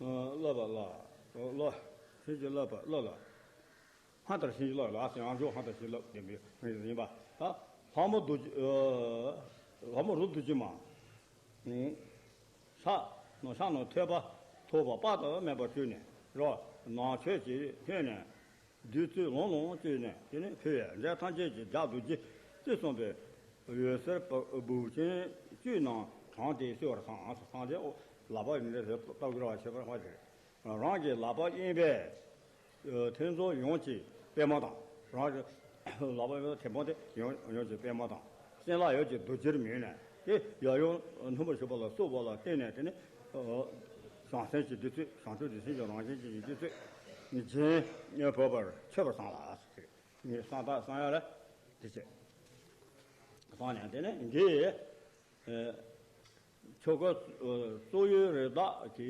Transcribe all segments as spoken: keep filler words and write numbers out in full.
བསླབ་པ་བསླབ། བསླབ། བྱིན་གྱིས་བརླབས་པ་བསླབ་ལ། སྔར་ལྟར་བྱིན་གྱིས་བརླབས་ལ་ཟེར། ཡང་བསྐྱར་སྔར་ལྟར་བྱིན་གྱིས་བརླབས་ལྡན་པའི་ཡིན་པ། ད་ལྷ་མོ་རྡོ་རྗེ། ལྷ་མོ་རུ་རྡོ་རྗེ་མ། ཕྱག་ཕྱག་རྣམས་ཐོད་པ་ཐོགས་པ་དཔག་ཏུ་མེད་པ་བཀྲུས་ནས་རོ། ནང་མཆོད་ཅིང་བསྙེན་ནས། བདུད་རྩི་ལོང་ལོང་བཀྲུས་ནས། དེ་ནས་ཕུལ་བས། འབྲས་ཐམས་ཅད་ཀྱི་ལྗགས་རྡོ་རྗེ་རྩིས་གསུངས་པའི་འོད་ཟེར་བུག་ཅན་བཅུས་རྣམས་དྲངས་ཏེ་གསོལ་བར་བསམ། སངས་རྒྱས་ལག་པ་ཡིན་ནས་བཏབ་དགོས་ར་བ་བྱེད་པར་བ་དེ། རང་གི་ལག་པ་གཡས་པས་ཐུན་མཚམས་ཡོངས་ཀྱི་པད་མོ་དང་། རང་གི་ལག་པ་གཡས་པའི་ཐུན་མཚམས་དེ་ཡོངས་ཡོངས་ཀྱི་པད་མོ་དང་། སྤྱན་ལ་ཡོངས་ཀྱི་རྡོ་རྗེར་མོས་ནས། དེ་ཡབ་ཡུམ་ནུབ་མོ་ཞུགས་པ་ལ་སོགས་པ་ལ་བརྟེན་ནས། དེ་ནི་བྱང་སེམས་ཀྱི་བདུད་རྩི། བྱང་ཆུབ་ཀྱི་སེམས་ཀྱི་རང་བཞིན་གྱི་བདུད་རྩི་རྒྱན་བོས་པར་མཆོད་པར་བསམ་ལ། ངས་བསམ་ད་བསམ་ཡ་ལ་དེ་བྱས། བསམ་ནས་དེ་ནི་འདི། ཆོ་ག་གཙོ་བོའི་རིགས་བདག་གི་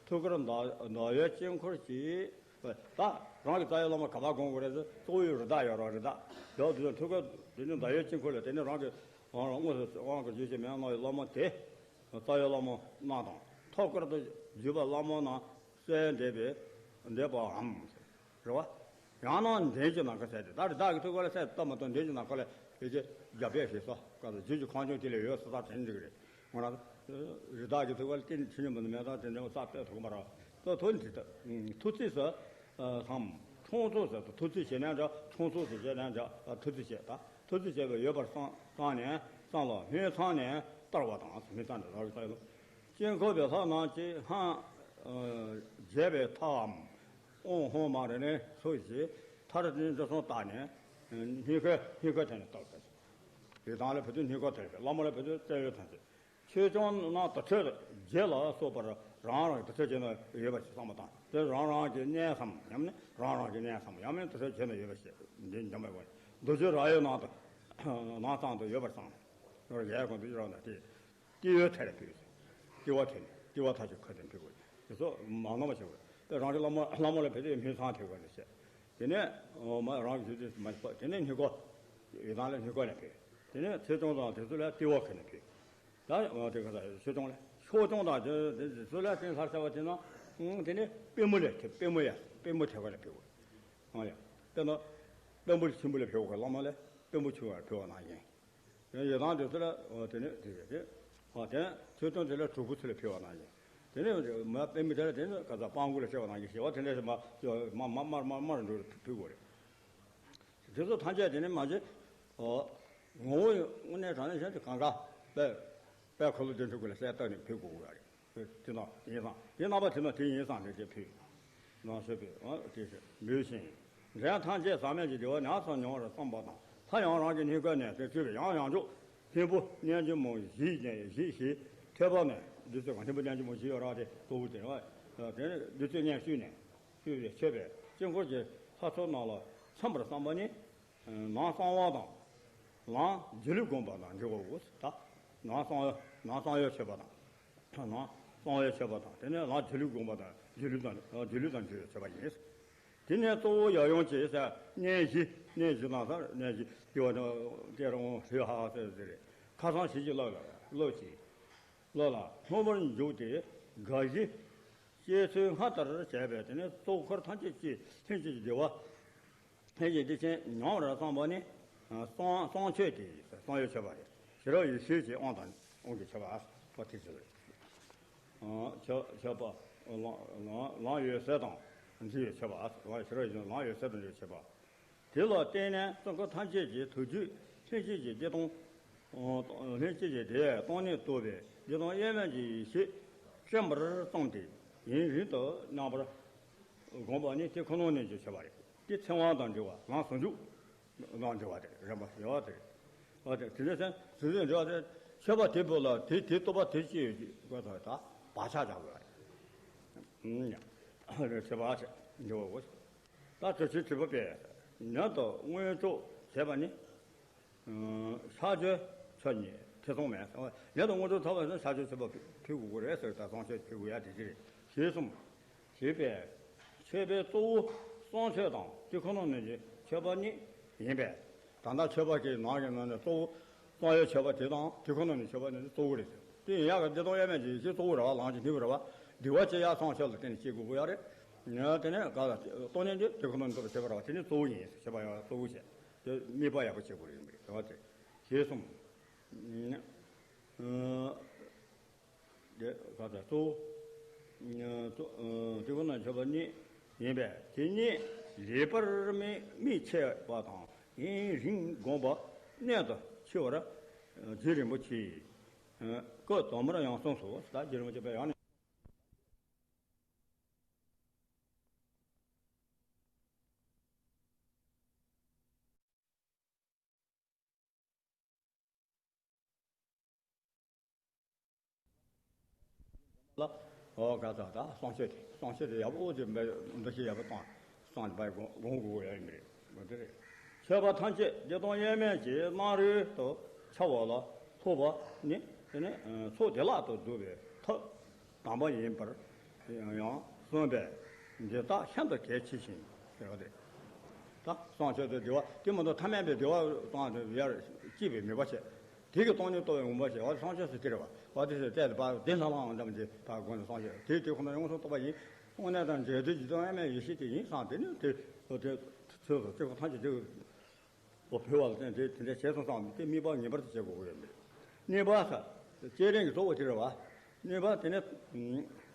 ཐུགས་ཀར་ཟླ་ཟླ་འོད་དཀྱིལ་འཁོར་གྱི། ད་རང་གི་རྩ་བའི་བླ་མ་ག་པར་དགོངས་དགོས་རེད་ཟེར། གཙོ་བོའི་རིགས་བདག་ཡོད་རེད། རིགས་བདག་ཡོད་དུས་ཐུགས་ཀར་དེ་ནི་ཟླ་འོད་དཀྱིལ་འཁོར་ལ། དེ་ནི་རང་གི་རང་ལ་དངོས་སུ་དབང་གི་བརྗོད་བྱ་མེད་གནང་བའི་བླ་མ་དེ། རྩ་བའི་བླ་མ་རྣམས་དང་། ཐུགས་ཀར་དུ་བརྗོད་པ་བླ་མ་རྣམས་གསལ་འདེབས་པའི་འདེབས་པའམ། རེད་བ། ཡང་ན་འདྲེན་གྱི་ནམ་མཁའ་གསལ་ཏེ། ད་རེས་བདག་གི་ཐུགས་ཀ་ལ་གསལ་བཏབ་མ་གཏོགས། འདྲེན་གྱི་ནམ་མཁའ་ལ་ཡོད་ཀྱི་རྒྱ་བལ་ཞེས་སོགས་སྐབས་སུ་རྗེས་ཀྱི་ཁང་ཆུང་དེ་ལས་འོད་ཟེར་ཙམ་དྲན་འགྲིག་གི་རེད། ང་རང་རི་དྭགས་ཀྱི་ཐུགས་ཀ་ལ་ཏིལ་ཆུ་ཉུང་པོ་ནི་མེད་ཙང་། དེ་འདྲ་བ་ཙག་པས་ཐུག་མ་ར། ད་ཐུགས་འདི་ལྟ། ཐུགས་རྩིས་སུ་བསམ། ཁྲུང་ཚུགས་སུ། ཐུགས་རྩིས་བྱེད་ན་འདྲ། ཁྲུང་ཚུགས་སུ་བྱེད་ན་འདྲ། ཐུགས་རྩིས་བྱེད་ད། ཐུགས་རྩིས་བྱེད་པའི་ཡོད་པར་བསམ་བསམ་ནས་བསམ་ལ། སྨིན་མཚམས་ནས་བསྟར་བ་དང་། སྨིན་མཚམས་ནས་རང་གི་ས་ཡོད། དཀྱིལ་འཁོར་པའི་ལྷ་རྣམས་ཀྱིས་སྔར་རྒྱས་པའི་མཐའམ། ཨོཾ་ཧོ་མ་རེ་ནས་སོ་ཞེས་མཐར་འདི་གསུམ་བཏགས་ནས། སྙིང་ཁའི་སྙིང་ཁའི་ཐད་ནས་བཏགས་ཏེ། རིགས་བདག་ལ་ཕན་ཚུན་སྙིང་ཁའི་ཐད་ནས། བླ་མ་ལ་ཕན་ཚུན་རྩ་བའི་ཐད་ནས། ཆོས་སྐྱོང་རྣམས་དུར་ཁྲོད་བརྒྱད་ལ་སོགས་པར་རང་རང་གི་དུར་ཁྲོད་བརྒྱད་ན་ཡོད་པ་ཞིག་བསམ་པ་དང་། དེ་རང་རང་གི་གནས་སམ། ཡང་ན་རང་རང་གི་གནས་སམ། ཡང་ན་དུར་ཁྲོད་བརྒྱད་ན་ཡོད་པ་ཞིག་འདི་འཇམ་པའི་སྒོ་ནས། རྡོ་རྗེ་རྭ་ཡོད་ནང་དུ་ནང་ཚང་དུ་ཡོད་པར་བསམ། ཡལ་གོང་དུ་ཡོད་རང་དང་དེ། ལྟེ་བའི་ཐད་ལ་ཕུལ། ལྟེ་བ་ཐད་ནས། ལྟེ་བ་ཐག་ཆོད་ཁ་ཐད་ཕུལ་དགོས། དེ་ཚོ་མ་ནོར་བ་བྱེད་དགོས། དེ་རང་གི་བླ་མ་བླ་མ་ལ་ཕེབས་དུས་སྨིན་མཚམས་ཐད་དགོས་ནས་བཤད། དེ་ནས་མ་རང་གི་ཞུ་དུས་མ་ཕོག་དེ་ནས་སྙིང་ཁོ། ཡི་དམ་ལ་སྙིང་ཁོ་ནས་ཕུལ། དེ་ནས་ཆོས་སྐྱོང་དང་དེ་ཚོ་ལ་ལྟེ་བ་ཁ་ནས་ཕུལ། ད་དེ་ག་ས་ཆོས་སྐྱོང་ལ། ཆོས་སྐྱོང་དང་དེ་དེ་ཚོ་ལ་བརྟེན་ལྷར་བྱ་བ་དེ་ན། དེ་ནས་པུས་མོ་ལ་ཐེབས། པུས་མོ་ཡ། པུས་མོ་ཐད་ཁ་ལ་ཕུལ་དགོས། ཨང་ཡ། དཔེར་ན་པུས་མོ་ཆེན་པོ་ལ་ཕུལ་དགོས། བླ་མ་ལ་པུས་མོ་ཆུང་བར་ཕུལ་བ་ནང་བཞིན། ཡི་དམ་དེ་ཚོ་ལ། འོ་དེ་ནས་དེ་རེད་དེ། འོ་དེ་ནས་ཆོས་སྐྱོང་དེ་ལ་གྲོགས་པོ་ཚོ་ལ་ཕུལ་བ་ནང་བཞིན། དེ་ནས་མ་པད་མི་དེ་ལ་དེ་ནས་ག་ཚ་སྤང་གོ་ལ་བྱས་པ་ནང་བཞིན། བྱེ་བ་དེ་འདྲ་ཞིག་མ་མ་མ་མར་མར་མར་འགྲོ་ཕུལ་དགོས་རེད། དེ་ཚོ་ཐམས་ཅད་དེ་ནས་མ་བྱེད། འོ་ངོ་བོ་ངོ་ནས་དྲང་ནས་བཤད་དེ་གང་ག་པད་པད་འཁོར་ལོ་བདུན་ཕྲག་གུ་ལ་གསལ་བཏབ་ནས་ཕུལ་དགོས་ཀྱི་རེད། དེ་ན་དེ་ཡིན་ཙང་། དེ་རྣམ་པ་དེ་ན་དེ་ཡིན་ཙང་ལས་དེ་ཕུལ། ནང་ཞུགས་པའི་འོ་དེ་ཕུལ་ཞིང་། འབྲས་ཐམས་ཅད་ཟག་མེད་ཀྱི་བདེ་བ་ཉག་ཙམ་མྱོང་བར་བསམ་པ་དང་། ལྷ་ཡང་རང་གི་སྙིང་ག་ནས་དེ་བཀྲུས་པའི་ཡང་ཡང་འཇུག་སྙིང་པོ་རྣལ་འབྱོར་མ་བཞི་ནས་བཞི་ཞེས་ཐོད་པ་ནས་བདུད་རྩི་གང་སྙིང་པོ་རྣལ་འབྱོར་མ་བཞི་ཡོད་ར། དེ་གཙོ་བོ་དེ་རེད་བ། དེ་ནས་བདུད་རྩི་ལྔས་བཀྲུས་ནས། བཀྲུས་པས་མཆོད་པའི་དཀྱིལ་འཁོར་གྱི་ལྷ་ཚོགས་རྣམས་ལ་འཚམ་པར་བསམ་པ་ནི། ནང་གསང་བ་དང་། ལམ་སྒྱིད་ལུག་བསྒོམ་པ་དང་འབྲེལ་བའོ། ད་ནང་གསང་བ། ནང་གསང་བའི་མཆོད་པ་དང་། ནང་གསང་བའི་མཆོད་པ་དང་། དེ་ནས་ལམ་སྒྱིད་ལུག་བསྒོམ་པ་དང་། སྒྱིད་ལུག་དང་སྒྱིད་ལུག་དང་འབྲེལ་བའི་མཆོད་པ་ཡིན། དེ་ནས་གཙོ་བོ་ཡབ་ཡུམ་གྱི་ས་གནས་བཞི། གནས་བཞི་ནང་ས་གནས་བཞི་སྐྱེ་བ་དང་སྐྱེ་རུང་ཧྲི་ཧ་ཧ་ཟེར་ཟེར་རེད། ཁ་སང་ཞལ་གྱི་བློ་ལ་བློ་གྱིས། བློ་ལ་སྔོན་པོར་འཇུག་སྟེ་དགའ་བཞི་སྐྱེ་ཚུལ་སྔར་ལྟར་བྱས་པས། དེ་ནས་གཙོ་འཁོར་ཐམས་ཅད་ཀྱི་ལྷན་ཅིག་བདེ་བ། ལྷན་ཅིག་བདེ་ཆེན་མྱོང་བར་བསམ་པ་ནི། གསང་གསང་མཆོད་དེ་གསང་བའི་མཆོད་པ་རེད། ཕྱི་རོལ་ཡེ་ཤེས་ཀྱི་དབང་དང་དབང་གི་མཆོད་པ་པོ་དེ་ཚོ་རེད། མཆོད་མཆོད་པ། ལམ་ལམ་ལམ་འོད་གསལ་དང་འབྲེལ་བའི་མཆོད་པ། ཕྱི་རོལ་ཡེ་ཤེས་ལམ་འོད་གསལ་དང་འབྲེལ་བའི་མཆོད་པ། དེ་ལ་བརྟེན་ནས་གཙོ་འཁོར་ཐམས་ཅད་ཀྱི་ཐུགས་རྒྱུད་ལྷན་སྐྱེས་ཀྱི་བདེ་སྟོང་། ལྷན་སྐྱེས་ཀྱི་བདེ་སྟོང་ནས་རྟོགས་པའི་བདེ་སྟོང་དབྱེར་མེད་ཀྱི་ཡེ་ཤེས་སྐྱེ་བར་བསམས་ཏེ་ཡུན་རིང་དུ་གནས་པར་བསྒོམ་པ་ནི་དེ་ཁོ་ན་ཉིད་ཀྱི་མཆོད་པ་རེད། དེ་ཚེ་དབང་དང་འབྲེལ་བ། ལམ་ཟུང་འཇུག་དང་འབྲེལ་བ་དེ་རེད་པ། ཡོད་པ་དེ་རེད། འོ་དེ་དེ་འདྲ་ཟེར་ཟུང་འཇུག་འབྲེལ་བ་དེ་མཆོད་པ་དེ་པོ་ལ་དེ་དེ་རྟོགས་པ་དེ་སྐྱེ་ཡོད་ཀྱི་དགོས་དོ། ད་བག་ཆགས་བཞག་དགོས་པ་རེད། མཆོད་པ་ཆེ་འབྲེལ་བ་དགོས། ད་དེ་ཚེ་དྲི་བ་པས་ཉམས་དང་མངོན་སྤྱོད་བྱས་པ་ནི། ཕྱག་མཆོད་མཆོད་ཉིད་ཐེ་ཚོམ་མེད། ཉམས་དང་མངོན་སྤྱོད་ཐོབ་པ་ན་ཕྱག་མཆོད་མཆོད་པ་ཕུལ་དགོས་ཀྱི་རེད་ཟེར། ད་གསང་མཆོད་ཕུལ་དགོས་ཡ་དེ་ཅི་རེད་ཞེས་གསུངས། ཞེས་པས། མཆོད་པའི་གཙོ་བོ་གསང་མཆོད་དང་དེ་ཁོ་ན་ཉིད་ཀྱི་མཆོད་པ་ཉིད་ཡིན་པས། ད་ལྟ་མཆོད་པ་གི་ནང་གི་ནང་ནས་གཙོ་བོ་གསང་བའི་མཆོད་པ་དེ་དང་དེ་ཁོ་ན་ཉིད་མཆོད་པ་ཉིད་གཙོ་བོ་རེད་ཟེར། དེ་ཡིན་ཡག་གི་བདེ་སྟོང་དབྱེར་མེད་ཀྱི་ཡེ་ཤེས་གཙོ་བོ་རེད་པ། ལམ་གྱི་སྙིང་པོ་རེད་པ། བདེ་བ་ཅན་ཡག་སོང་ཤོས་ལ་དེ་ནི་བྱེད་དགོས་ཀྱི་ཡོད་རེད། ཡང་དེ་ནས་ག་ལ་སྟོང་ཉིད་འདི་དེ་ཁོ་ན་འདུ་བྱེད་པ་རེད་བ། དེ་ནི་གཙོ་བོ་ཡིན། བྱེད་པ་ཡག་གཙོ་བོ་བྱེད། དེ་དམིགས་པ་ཡག་པོ་བྱེད་དགོས་རེད་མི་རེད་བ། དེ་ཞེས་གསུངས། ཨ་དེ་ག་ལ་གཙོ་བོ་གཙོ་དེ་ཁོ་ན་བྱེད་པ་གཉིས་ཡིན་པས། དེ་གཉིས་ལེགས་པར་དམིགས་དམིགས་ཕྱེ་བ་དང་། ཡུན་རིང་བསྒོམས་པ་གནད་དུ་ཆེ་བར་རྗེ་རིན་པོ་ཆེས་སྐབས་དང་པོར་ཡང་གསུངས་སོ། ད་རྗེ་རིན་པོ་ཆེ་པས་ཡང་ནས། ལ། ཨོ་ག་ད་ད་གསུང་ཆོས་དེ་གསུང་ཆོས་དེ་ཡག་པོ་ཅིག་འདུ་ཤེས་ཡག་པོ་བཏང་། གསུང་དེ་པའི་དགོངས་དགོངས་དགོས་ཡ་ཡིན་པ་རེད། འོ་དེ་རེད། མཆོད་པ་ཐམས་ཅད་བདེ་སྟོང་དབྱེར་མེད་ཀྱི་སྣང་རུལ་དུ་འཆར་བ་ལ་ཐུག་པ་ནི་དེ་ནི་ཚོགས་བདེ་བླག་ཏུ་བསྡུ་བའི་ཐབས་དམ་པ་ཡིན་པར་ཡང་གསུངས་པས། འདི་དག་ཤིན་ཏུ་གལ་ཆེ་ཞིང་ཟེར་བ་རེད། ད་གསུང་ཆོས་དེ་བདེ་བ་དེ་མ་གཏོགས་ཐ་མལ་པའི་བདེ་བ་དང་དེ་ཡར་སྐྱེས་པའི་མོས་པ་བྱས། དེ་གི་སྟོང་ཉིད་རྟོགས་པའི་ངོ་མ་བྱས་པ་སངས་རྒྱས་སུ་སྟེར་བ། བ་དེ་ཚོས་བལྟས་ཏེ་བ་དེ་ལྷ་ལའང་འདམ་གྱི་བ་དགོངས་ནས་སངས་རྒྱས་དེ་དེ་ཁོ་ན་ཡོངས་སུ་རྟོགས་པ་ཡིན། དངོས་གནས་དང་འབྲེལ་དུ་ཇི་ལྟར་དབྱེར་མེད་ཡེ་ཤེས་དེ་ཡིན་སང་དེ་ནི་དེ་དེ་ཚོས་སུ་སྤྱི་ཁོ་ཐམས་ཅད་དེ་འོ་འཕེལ་བ་ལ་བརྟེན་ཏེ་དེ་འདྲ་བྱས་སོང་བསམ་སྟེ་དམིགས་པ་ངེས་པར་དུ་བྱེད་དགོས་ཀྱི་ཡོད་མེད། གཉིས་པ་ས་བསྐྱེད་རིམ་གྱི་གཙོ་བོ་དེ་རེད་བ། གཉིས་པ་དེ་ནི་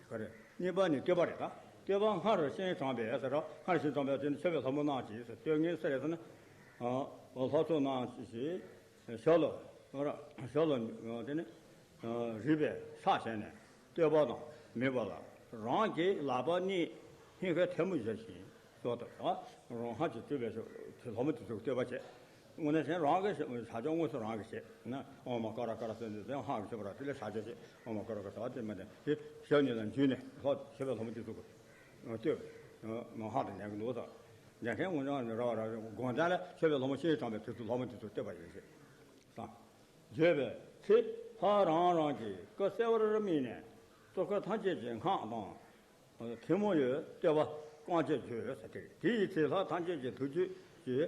ག་རེ་གཉིས་པ་ནི་བསྟོད་པ་རེད་ད། བསྟོད་པ་སྔར་བཞིན་དྲངས་པས་ཟེར་ར། སྔར་བཞིན་དྲངས་པས་དེ་ནི་མཆོད་པའི་ལྷ་མོ་རྣམས་ཀྱིས་ཟེར་བསྟོད་ངེས་ཟེར་རེད་ཟེར་ན། ལྷ་ཚོགས་རྣམས་ཀྱིས། ཞབས་ལ་ཞབས་ལ་དེ་ནི་རིག་པས་ཕྱག་བྱས་ནས་བསྟོད་པ་དང་མོས་པ་ལ་རང་གི་ལག་པ་གཉིས་སྙིང་གའི་ཐལ་མོ་སྦྱར་ཞིང་གསོལ་ཏོ། རང་ཧ་ཅིག་སྤྲུལ་པའི་ལྷ་མོ་དེ་ཚོ་བསྟོད་པ་བྱས། དངོས་གནས་བྱས་རང་གི་བྱ་སྤྱོད་དངོས་སུ་རང་གིས་བྱས་ན་ཨོ་མ་ཀ་ར་ཀ་ར་ཟེར་ནས་དེ་ཧ་གི་ཆོད་པ་ར་དེ་ལས་བྱ་སྤྱོད་བྱས་ཨོ་མ་ཀ་ར་ཀ་ར་ཟེར་བ་དེ་མ་དེ་དེ་ཞབས་གཉིས་ལ་འཇུས་ནས་ལྷ་མཆོད་པའི་ལྷ་མོ་དེ་ཚོ་གི་བསྟོད་པ་ཧ་དང་ལྡན་གི་འདུག་ད། ལྡན་མཁན་དངོས་གྲུབ་ནི་ར་བ་ར་དགོངས་དོན་ལ་མཆོད་པའི་ལྷ་མོ་བཞིན་དྲངས་པའི་དུས་སུ་ལྷ་མོ་དེ་ཚོ་བསྟོད་པ་ཡིན་ཞེས་དང་། བརྗོད་པའི་ཚེ་ལྷ་རང་རང་གི་སྐུ་གསལ་བར་དམིགས་ནས་གཙུག་ཕུད་ཐམས་ཅད་ཀྱི་སྔགས་དང་། ཐལ་མོ་ཡི་བསྟོད་པ་གང་ཅི་བརྗོད་ཟེར་དེ་རེད། དེ་ཡི་ཚེ་ལྷ་ཐམས་ཅད་ཀྱི་ཐུགས་རྒྱུད་ཀྱི་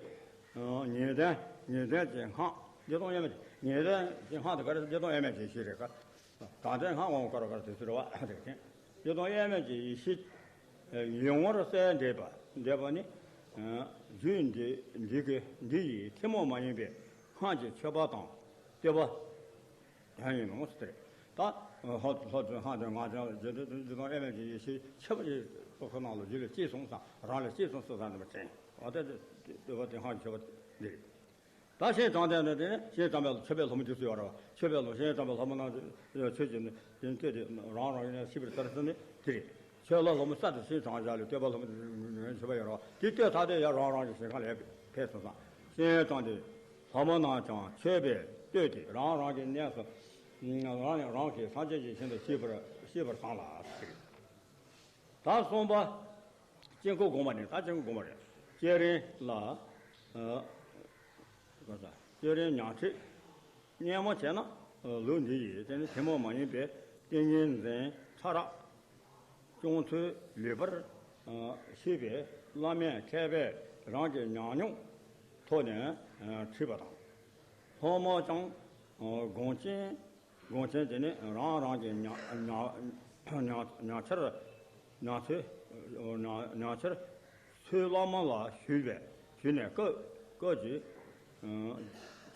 ངེས་དོན་ངེས་དོན་གྱི་སྔགས་བདེ་སྟོང་དབྱེར་མེད་ཀྱི་ངེས་དོན་གྱི་སྔགས་དེ་ག་རེ་བདེ་སྟོང་དབྱེར་མེད་ཀྱི་ཞིག་རེད་ཀ། དང་དོན་སྔགས་འོང་ཀ་ར་ཀ་ར་དེ་ཚོ་རེད་བ་རེད་དེ། བདེ་སྟོང་དབྱེར་མེད་ཀྱི་ཡེ་ཤེས་ཡིད་ངོར་གསལ་འདྲེས་པ་འདྲེས་པ་ནི། རྒྱུད་འདི་འདི་གི་འདི་ཡི་ཐལ་མོ་མ་ཡིན་པའི་སྔགས་ཀྱི་མཆོད་པ་དང་བསྟོད་པ། དོན་ཡིན་ནོ་ཟེར། ད་ལྷོ་ལྷོ་དོན་ཧ་དོན་ང་ཅག་རྗེ་དོན་དོན་དོན་དོན་དབྱེར་མེད་ཀྱི་ཡེ་ཤེས་ཆེ་བ་ཡི་སོ་སོ་ནང་ལ་རྒྱུད་ལ་སྐྱེས་སོང་ས་རང་ལ་སྐྱེས་སོང་ས་ས་འདྲ་མ་དྲན། འོ་དེ་དེ་བ་དེ་ཧ་ཆེ་བ་འདི་རེད། ད་བཞིན་དྲངས་དེ་ནི་དེ་ནི་བཞིན་དྲངས་པའི་མཆོད་པའི་ལྷ་མོ་འདི་ཚོ་ཡོད་རེད་བ། མཆོད་པའི་ལྷ་བཞིན་དྲངས་པའི་ལྷ་མོ་རྣམས་ཆོས་ཀྱི་ནི་དེ་ནི་ལྟོས་ཏེ་རང་རང་ཡིན་ན་ཤེས་པར་ལྟར་ཟིན་ནི་དེ་རེད། ཆོས་ལ་ལྷ་མོ་ས་དེ་སེམས་དྲང་བཞག་ལས་བསྟོད་པ་ལྷ་མོ་དེ་མཆོད་པ་ཡོད་རེད་བ། དེ་བསྟོད་ཚར་དེ་ཡང་རང་རང་གི་ཞིང་ཁ་ལ་ཕེབས་སོང་ཙང་། སེམས་དྲང་སྟེ་ལྷ་མོ་རྣམས་ཀྱང་མཆོད་པས་བསྟོད་དེ་རང་རང་གི་གནས་སུ་རང་ནས་རང་གི་སངས་རྒྱས་ཀྱི་ཞིང་དུ་སྐྱེས་པར་སྐྱེས་པར་བསམ་ལ་ཟེར། ད་གསུམ་པ། དཀྱིལ་འཁོར་སྒོམ་པ་ནི་ད་དཀྱིལ་འཁོར་སྒོམ་པ་རེད། བསྐྱེད་རིམ་ལ། ཨ། བསྐྱེད་རིམ་ཉག་ཕྲ། སྙན་མོ་བྱས་ན་ལུགས་འདི་ཡིས་དེ་ནི་ཐལ་མོ་མ་ཡིན་པའི་ཏིང་ངེ་འཛིན་ཕྲ་རགས་སྐྱོང་ཚུལ་ལེགས་པར་ཤེས་པའི་བླ་མས་མཁས་པས་རང་གི་ཉམས་མྱོང་ཐོག་ནས་ཁྲིད་པ་དང་། སློབ་མ་ཀྱང་སྒོམ་ཆེན་སྒོམ་ཆེན་དེ་ནི་རང་རང་གི་ཉམས་ཉམས་ཉམས་ཉམས་འཆར་ཉམས་ཚོད་ཉམས་ཉམས་འཆར་ཚུལ་བླ་མ་ལ་ཞུས་པས་ཞུས་ནས་སྐབས་སྐབས་ཀྱི་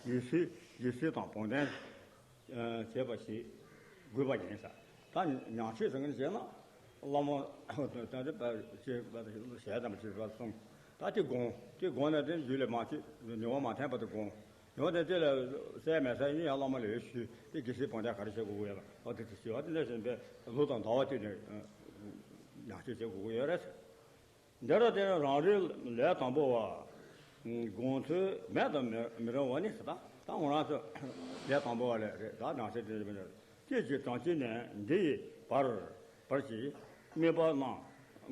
རྒྱལ་སྲིད་རྒྱལ་སྲིད་དང་བོགས་འདོན་བྱེད་པ་ཞིག་དགོས་པ་ཡིན་ས། ད་ཉམས་ཆོས་ཟེར་མཁན་བྱས་ན་བླ་མ་ད་ལྟ་བྱེད་པ་ཞལ་དམ་བྱེད་པ་གསུམ། ད་དེ་དགོངས་དེ་དགོངས་ནས་དེ་རྒྱུད་ལ་མ་བཅུག་མྱོང་བ་མ་ཐོན་པ་དེ་དགོངས། ཡང་དེ་དེ་ལ་གསལ་མེད་གསལ་ཡིན་ཡང་བླ་མ་ལ་ཞུས་ཏེ་དགེ་བཤེས་དཔང་རྟགས་ག་རེ་བྱེད་དགོས་ཀྱི་ཡོད་ལ་འོ་དེ་དེ་ཞུས་པ་དེ་འདྲ་བཞིན་པའི་ལུགས་དང་ཟླ་བ་བསྟུན་ནས་ཉམས་ཞིབ་བྱེད་དགོས་ཀྱི་ཡོད་རེད། འདི་ར་དེ་ནི་རང་རེའི་ལས་དང་པོ་བ། དགོངས་ཚུལ་མེད་དུ་མི་མི་རུང་བ་ནི་ད་ད་ང་རང་ཚོ་ལས་དང་པོ་བ་ལས་རེད་ད་ནང་བཤད་དེ་རེད། སྐད་ཅིག་གྲངས་གཅིག་ནས་འདི་ཡི་བར་བར་གྱི་དམིགས་པ་གནང་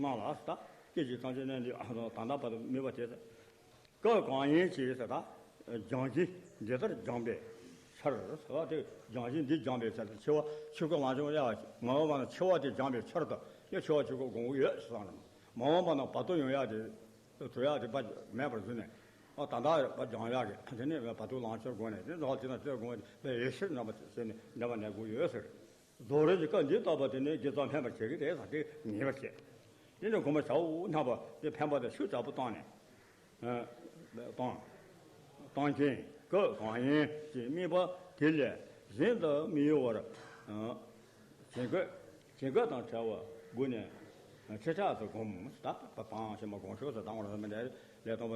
གནང་ལ་ད་སྐད་ཅིག་གྲངས་གཅིག་ནས་འདི་ད་ལྟ་བར་དུ་དམིགས་པ་དེ། སྐབས་གང་ཡིན་གྱི་ཟེར་ད། སྦྱང་གཞི་འདི་ལྟར་སྦྱངས་པའི་ཕྱིར་ཟེར་བ་དེ་སྦྱང་གཞི་འདི་སྦྱངས་པའི་ཕྱིར་དུ་འཆི་བ་ཆོས་སྐུ་ལམ་སྦྱོང་ཡ་མ་འོངས་པ་ན་འཆི་བ་དེ་སྦྱངས་པའི་ཕྱིར་དུ་ཡང་འཆི་བ་ཆོས་སྐུ་དགོངས་ཀྱི་ཡོད་ཟེར་བ་ན། མ་འོངས་པ་ན་བར་དོ་ཡོང་ཡ་དེ་དུ་ཡ་དེ་པ་མེད་པར་བཟོས་ནས་ཨ་ད་ལྟ་བ་སྦྱང་ཡ་གི་དེ་ནས་བར་དོ་ལམ་སྦྱོང་དགོས་ནས་དེ་ནས་དེ་དང་དེ་དགོས་ནས་ཡེ་ཤེས་རྣམ་པ་ཟེར་ནས་འདྲ་བ་ནས་དགོས་ཡོད་ཟེར། རྫོགས་རིམ་གྱི་སྐབས་འདི་ལྟ་བུ་དེ་ནི་དགེ་རྩ་འཕེན་པར་བྱེད་ཀྱི་རེད་ཟེར་དེ་ངེས་པར་བྱེད། དེ་ནི་གོམས་པ་བྱའོ་སྙམ་པ་དེ་འཕེན་པ་དེ་ཤུགས་དྲག་པོ་བཏང་ནས། ཨ་བཏང་བཏང་གིན་སྐབས་གང་ཡིན་གྱི་དམིགས་པ་དེ་ལས་གཞན་དུ་མི་གཡོ་བར། ཨ་བྱིང་རྒོད་བྱིང་རྒོད་དང་བྲལ་བ་སྒོ་ནས་ཁྲི་ཕྲག་ཏུ་བསྒོམ། ད་པ་པང་ཞེས་མ་དགོངས་ཤོག་ཟེར་དང་བར་མི་འདྲ་ལས་དང་པ་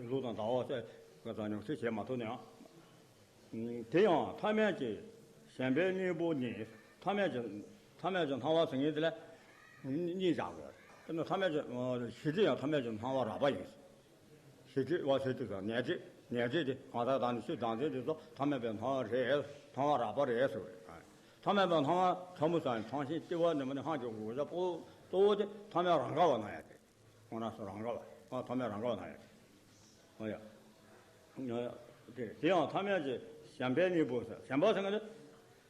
ལུག་དང་ཟླ་བ་ཚེ་ག་ཙམ་ཉུང་ཤས་བྱེད་མ་ཐུབ་ནའང་། དེ་ཡང་ཐ་མལ་གྱི་ཞེན་པའི་གཉེན་པོ་ནི། ཐ་མལ་གྱི་ཐ་མལ་གྱི་སྣང་བ་ཟེར་མཁན་དེ་ལ་གཉིས་བཞག་དགོས། དེ་ནི་ཐ་མལ་གྱི་ཞི་བདེ་ཡང་ཐ་མལ་གྱི་སྣང་བ་རགས་པ་ཡིན། ཞི་བདེ་བ་ཟེར་དུས་སུ་ནད་བྱེད་ནད་བྱེད་དེ་གང་ཟག་དང་ནི་ཆོས་བདག་འཛིན་དེ་ཚོ་ཐ་མལ་པའི་སྣང་བ་རེད། སྣང་བ་རགས་པ་རེད་ཟེར་བ་རེད། ཐ་མལ་པའི་སྣང་བ་ཕྲ་མོ་ཟེར་ནས་ཚང་ཞིང་ལྟེ་བ་ནས་མ་ནས་ཧང་ཅོག་གི་གོ་ཆ་པོ་གཙོ་བོ་དེ་ཐ་མལ་རང་ག་བ་སྣང་ཡ་དེ། ཁོང་རང་སོ་རང་ག་བ། ཨ་ཐ་མལ་རང་ག་བ་ན་ཡོད། ཨོ་ཡ། དེ་དེ་ཡང་ཐ་མལ་གྱི་ཞེན་པའི་གཉེན་པོ་ཟེར། ཞེན་པ་ཟེར་མཁན་དེ།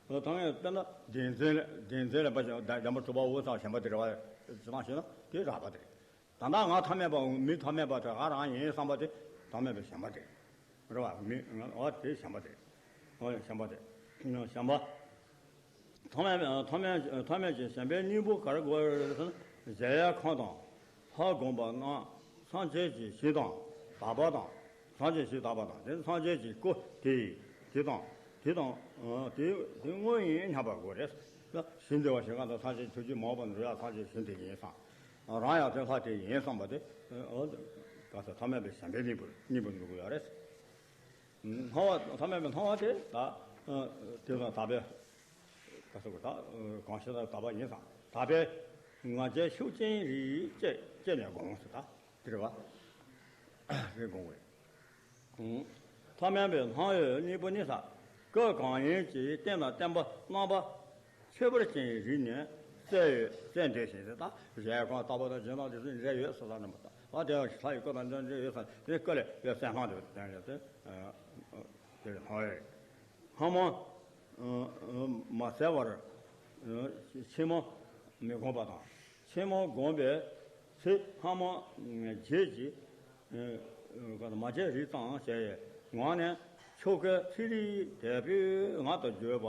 ཐ་མལ་དཔེར་ན་བདེན་འཛིན་ལ་བདེན་འཛིན་ལ་པ་ཞེན་པ་འགྲོ་བ་འོ་ཚང་ཞེན་པ་དེ་རེད་བ། ཅི་ལྟར་ཞེ་ན་དེ་རགས་པ་དེ་རེད། ད་ལྟ་ང་ཐ་མལ་པ་མི་ཐ་མལ་པ་དེ་ང་རང་ཡིན་བསམ་པ་དེ་ཐ་མལ་པའི་ཞེན་པ་དེ་རེད་བ། མི་ཨོ་དེ་ཞེན་པ་དེ་ཨོ་ཞེན་པ་དེ་ཞེན་པ། ཐ་མལ་ཐ་མལ་ཐ་མལ་གྱི་ཞེན་པའི་གཉེན་པོ་ག་རེ་དགོས་ཟེར་ན། གཞལ་ཡས་ཁང་དང་ལྷ་བསྒོམ་པ་རྣམས་སངས་རྒྱས་ཀྱི་ཞིང་དང་དག་པ་དང་། སངས་རྒྱས་ཞིང་དག་པ་དང་དེ་སངས་རྒྱས་ཀྱི་སྐུ་དེ་དེ་དང་དེ་དང་དེ་དེ་དངོས་ཡིན་སྙམ་པ་དགོས་རེད། ཞིང་དེ་བ་ཞིང་ཁམས་དང་སངས་རྒྱས་ཆོས་ཀྱི་མ་འོངས་པ་འགྲོ་ཡག་སངས་རྒྱས་ཞིང་དེ་ཡིན་བསམ། རང་ཡང་དེ་ལྷ་དེ་ཡིན་བསམ་པ་དེ། ག་ས་ཐ་མལ་པའི་ཞེན་པའི་གཉེན་པོ་གཉེན་པོ་འདུག་ཡོད་རེད། སྣང་བ་ཐ་མལ་པའི་སྣང་བ་དེ་ད་དེ་དང་དག་པའི་ག་ས་གོ་ད་གང་ཞིག་ལ་དག་པ་ཡིན་ཙང་དག་པའི་ང་རྒྱལ་ཤུགས་ཅན་རིགས་བཅས་བཅས་ནས་དགོངས་སུ་ད་དེ་རེད་བ། རེད་དགོངས་པས། ཐ་མལ་པའི་སྣང་བའི་གཉེན་པོ་ནི་ས། སྐབས་གང་ཡིན་གྱི་རྟེན་དང་བརྟེན་པ་རྣམ་པ། ཁྱད་པར་ཅན་རིགས་ནི་གསལ་ཡོད་གསལ་འདྲེས་ཤིང་ཟེར། ད་གཞལ་ཡས་ཁང་ལྟ་བུ་དང་སྦྱིན་བདག་འདི་ཚོ་འདྲེས་ཡོད་ཟེར་ས་རྣམ་པ་དང་། ཨ་དེ་ཡང་ལྷ་ཡི་སྐུ་དང་འདྲ་འདྲེས་ཡོད་ས་དེ་སྐུ་ལས་ཡོད་གསལ་སྣང་དུ་བསྟན་ཡོད་དེ། དེ་སྣང་བས་སྔ་མ་མ་གསལ་བར་ཕྱི་མ་མི་གོམས་པ་དང་། ཕྱི་མ་གོམས་པའི་ཚེ་སྔ་མ་བརྗེད་ཀྱི་མ་བྱས་རིགས་ཙམ་བྱས་ངང་ནས་ཆོ་གའི་ཚིག་རིགས་དལ་པོའི་ངག་ཏུ་བརྗོད་